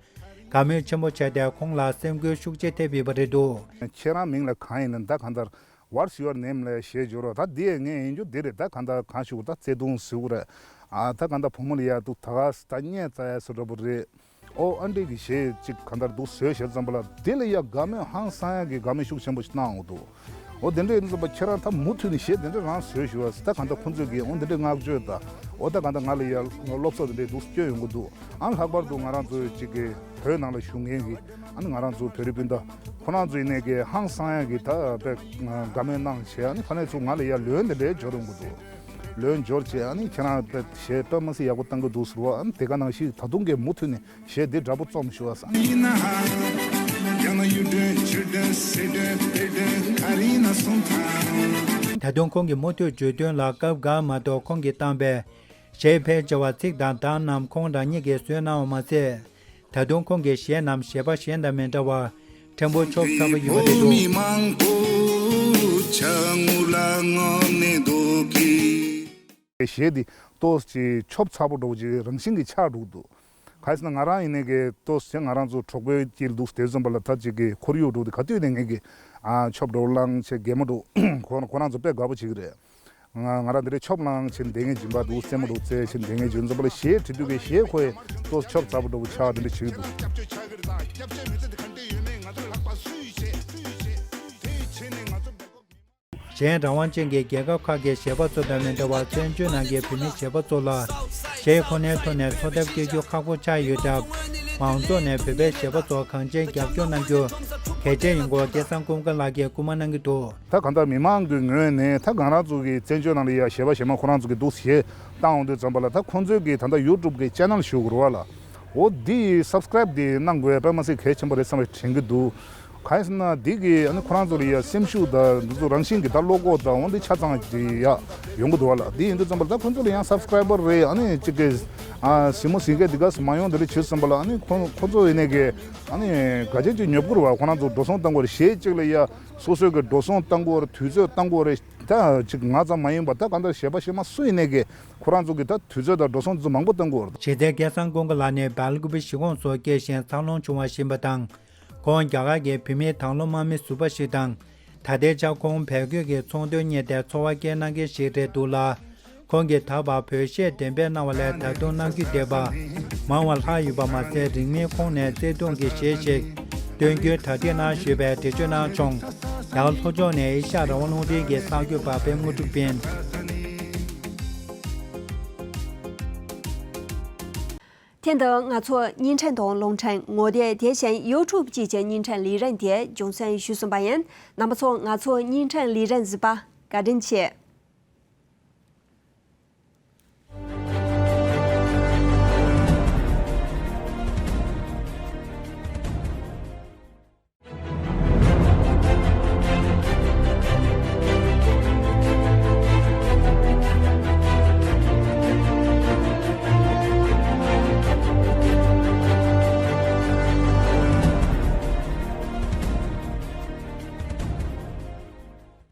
དགའ་མོས་ཆེན་པོ་བྱས་ཏེ་ཁོང་ལ་སེམས་འགུལ་ཤུགས་ཆེ་ཐེབས་ཡོད་པ་རེད་འདུག་ཁྱེད་རང་མིང་ལ་གང་ཡིན་ན་ད་གང་ལྟར་What's Your Name ལ་གཞས་བརྗོད་རོགས། ད་འདི་ཡས་ངས་ཡིན་རྒྱུ་འདི་རེད། ད་གང་ལྟར་གང་ཞུ་ད་བརྩེ་དུང་ཟེར་གྱི་རེད། ཨ་ད་གང་ལྟར་བུ་མོ་ལ་ཡ་འདུག་ད་ག་ད་བརྙས་ཙ་ཡ་སུ་འདྲ་པོ་རེད། ཨོ་ཨ་འདྲས་ཀྱི་གཞས་གཅིག་གང་ལྟར་འདུག་བཟོས་བྱས་ཙམ་པ་ལ་དེ་ལ་ཡ་དགའ་མོས་ཧང་སང་ཡ་གི་དགའ་མོས་ཤུགས་ཆེན་པོ་ཞིག་གནང་འོང་འདུག་ཨོ་དེ་འདྲས་ཡིན་ཙམ་པ་ཁྱེད་རང་ད་མུ་མཐུད་ནས་གཞས་དེ་འདྲས་རང་བཟོས་ཞུ་བ་ད་གང་ལྟར་ཁོང་ཚོས་ཀྱི་ཨོ་འདི་འདྲས་བསྔགས་བརྗོད་ད་ཨོ་ད་གང་ལྟར་ང་ལ་ཡ་སློབ་གསོ་དེ་འདྲས་འདུག་སྐྱོན་ཡོང་གི་འདུག་ཨ་ལྷག་པར་དུ་ང་རང་ཚོའི་གཅིག་གི་བོད་ནང་ལ་བཞུགས་མཁན་གྱི་ཨ་ནི་ང་རང་ཚོ་བོད་རིགས་སྤུན་ཟླ་ཁོ་རང་ཚོ་ཡིན་ནས་ཀྱི་ཧང་སང་ཡ་གི་ད་དཔེ་དགའ་མོས་གནང་བྱས་ཨ་ནི་ཕ་ནས་ཚུར་ང་ལ་ཡ་ལོན་དེ་འདྲས་འབྱོར་ཡོང་གི་འདུག་ལོན་འབྱོར་བྱས་ཨ་ནི་ཁྱེད་རང་དཔེ་གཞས་དཔེ་མ་སྲིད་ཡག་པོ་བཏང་གི་འདུག་ཟེར་བ་ཨ་ནི་དེ་ག་ནང་བཞིན་ད་དུང་གི་མུ་མཐུད་ནས་གཞས་འདི་འདྲ་པོ་རྩོམ་ཞུ་བ་ས། ད་དུང་ཁོང་གིས་མུ་མཐུད་བརྗོད་དོན་ལ་སྐབས་འགའ་མ་གཏོགས་ཁོང་གིས་བཏང་པའི་གཞས་ཕལ་ཆེ་བ་ཚིག་དང་གདངས་རྣམས་ཁོང་རང་ཉིད་ཀྱིས་བཟོས་གནང་བ་མ་ཟད། ད་དུང་ཁོང་གི་གཞས་རྣམས་གཞས་པ་གཞན་དང་མི་འདྲ་བར་ཕྲན་བུ་ཆོབ་ཚ་པོ་ཡོད་པ་རེད་འདུག་མི་མང་པོ་ཆ་ངུ་ལ་ངོམ་ནས་འདུག་གི་གཞས་འདི་ཏོག་ཙམ་ཆོབ་ཚ་པོ་འདྲ་བོ་ཅིག་རང་བཞིན་གྱིས་ཆགས་འགྲོ་གི་འདུག་གང་ཡིན་ཟེར་ན་ང་རང་ཡིན་ནའི་གི་ཏོག་ཙམ་ང་རང་ཚོ་གྲོགས་པོའི་དཀྱིལ་འདུག་དེ་ཙམ་པ་ལ་ད་ཅིག་གི་ཁོར་ཡུག་འགྲོ་དེ་ག་དུས་ནས་ངས་གི་ཨ་ཆོབ་འདྲ་བོ་བླངས་བྱས་གད་མོ་འགྲོ་ཁོ་ཁོ་རང་ཚོ་དཔེ་དགའ་པོ་བྱེད་ཀྱི་རེད། ང་ང་རང་འདི་འདྲའི་ཆོབ་བླངས་བྱས་བསྡད་མཁན་སྦྱིན་པ་འདུག་རྩེད་མོ་འདུག་རྩེད་བྱས་བསྡད་མཁན་བྱུང་ཙམ་པ་ལ་གཞས་བྲིས་དུས་ཀྱི་གཞས་ཁོ་ཡི་ཏོག་ཙམ་ཆོབ་ཚ་པོ་འདྲ་བོ་ཆགས་དེ་འདྲ་བྱེད་ཀྱི་འདུག་གཞན་རང་དབང་ཅན་གྱི་རྒྱལ་ཁབ་ཁག་གི་གཞས་པ་ཚོ་དང་མི་འདྲ་བར་བཙན་བྱོལ་ནང་གི་བོད་མི་གཞས་པ་ཚོ་ལ་གཞས་ཁོ་ནའི་ཐོག་ནས་འཚོ་ཐབས་སྐྱེལ་རྒྱུ་ཁག་པོ་ཆགས་ཡོད་སྟབས། མང་ཚོགས་ནས་བོད་པའི་གཞས་པ་ཚོར་གང་ཅིའི་རྒྱབ་སྐྱོར་གནང་རྒྱུ་གལ་ཆེ་ཡིན་སྐོར་སྐལ་བཟང་ཀུན་དགའ་ལགས་ཀྱིས་སྐུལ་མ་གནང་གི་འདུག་ད་གང་ལྟར་མི་མང་གི་ངོས་ནས་ད་ང་རང་ཚོ་གི་བཙན་བྱོལ་ནང་ལ་ཡ་གཞས་པ་གཞས་མ་ཁོ་རང་ཚོ་གི་འདུག་གཞས་བཏང་འོང་དུས་ཙམ་པ་ལ་ད་ཁོང་ཚོའི་གི་ད་ལྟ་ཡུ་ཊུབ་གི་ཅེ་ནལ་ཞུ་དགོས་རེད་བ་ལ། འོ་འདི་སབ་སི་ཀི་རེབ་འདི་གནང་དགོས་ཡ་དཔེ་མ་སྲིད་གལ་ཆེན་པོ་རེད་བསམ་པ་དྲན་གྱི་འདུག་གང་ཡིན་ཟེར་ན་འདི་གི་ཨ་ནི་ཁོ་རང་ཚོ་ལ་ཡ་སེམས་ཤུགས་དང་འདི་ཚོ་རང་བཞིན་གྱི་ད་བློ་ཁོག་དང་འོ་འདི་ཆ་ཚང་གི་ཡ་ཡོང་གི་འདུག་བ་ལ། འདི་ཡིན་དུས་ཙམ་པ་ལ་ད་ཁོ་ཚོ་ལ་ཡང་སབ་སི་ཀི་རེ་བར་རེད། ཨ་ནི་གཅིག་གི་ཨ་གཟིགས་མོ་གཟིགས་མཁན་འདི་ག་ས་མ་ཡོང་དེ་འདྲ་བྱེད་ཙམ་པ་ལ་ཨ་ནི་ཁོ་ཁོ་ཚོ་ཡིན་ནའི་གི་ཨ་ནི་ག་ཅིག་ཅིག་ཉོབ་དགོས་རེད་བ། ཁོ་རང་ཚོ་འགྲོ་སོང་བཏང་དགོས་རེད། གཞས་གཅིག་ལ་ཡ་སོ་སོའི་གི་འགྲོ་སོང་བཏང་དགོས་རེད། དུས་ཚོད་བཏང་དགོས་རེད། ད་ཅིག་ང་ཙམ་མ་ཡིན་པ་ད་གང་ལྟར་གཞས་པ་གཞས་མ་སུ་ཡིན་ནའི་གི་ཁོ་རང་ཚོ་གི་ད་དུས་ཚོད་དང་འགྲོ་སོང་དེ་ཚོ་མང་པོ་བཏང་དགོས་རེད། གཞི་རྩའི་སྐལ་བཟང་ཀུན་དགའ་ལགས་ནི་སྦེལ་ཀུ་པེ་གཞིས་ཁོངས་སུ་སྐྱེས་ཤིང་འཚར་ལོངས་བྱུང་བ་ཞིག་ཡིན་པ་དང་། ཁོང་རྒྱ་གར་གྱི་བུད་མེད་དང་བློ་དམག་མི་ཟུར་པ་ཞིག་དང་། ད་ལྟའི་ཆར་ཁོང་བལ་གོས་ཀྱི་ཚོང་དོན་གཉེར་ཏེ་འཚོ་བ་སྐྱེལ་གནང་མཁན་ཞིག་རེད་འདུག་ལ། ཁོང་གིས་ད་བར་བོད་གཞས་འགྲེམས་སྤེལ་གནང་བ་ལས་ད་དུང་གནང་རྒྱུ་བསྡད་པ་མང་བ་ལྷག་ཡོད་པ་མ་ཟད། རིང་མིན་ཁོང་ནས་བརྩེ་དུང་གི་གཞས་ཤིག་འདོན་རྒྱུའི་གྲ་སྒྲིག་གནང་ཞུས་པའི་འགྲེལ་བརྗོད་གནང་བྱུང་། ཡང་ལྷོ་ཕྱོགས་ནས་ཨེ་ཤ་ཡ་རང་དབང་རླུང་འཕྲིན་གྱི་གསར་འགོད་པ་པད་དངོས་གྲུབ་པིན། ཐེངས་འདིར་ང་ཚོའི་བརྙན་འཕྲིན་དང་རླུང་འཕྲིན་ངོ་དེབ་དེ་བཞིན་ཡུ་ཊུབ་བཅས་ཀྱི་བརྙན་འཕྲིན་ལས་རིམ་དེ་རྒྱང་སྲིང་ཞུས་ཟིན་པ་ཡིན། རྣམ་པ་ཚོ་ང་ཚོའི་བརྙན་འཕྲིན་ལས་རིམ་གཟིགས་པར་བཀའ་དྲིན་ཆེ།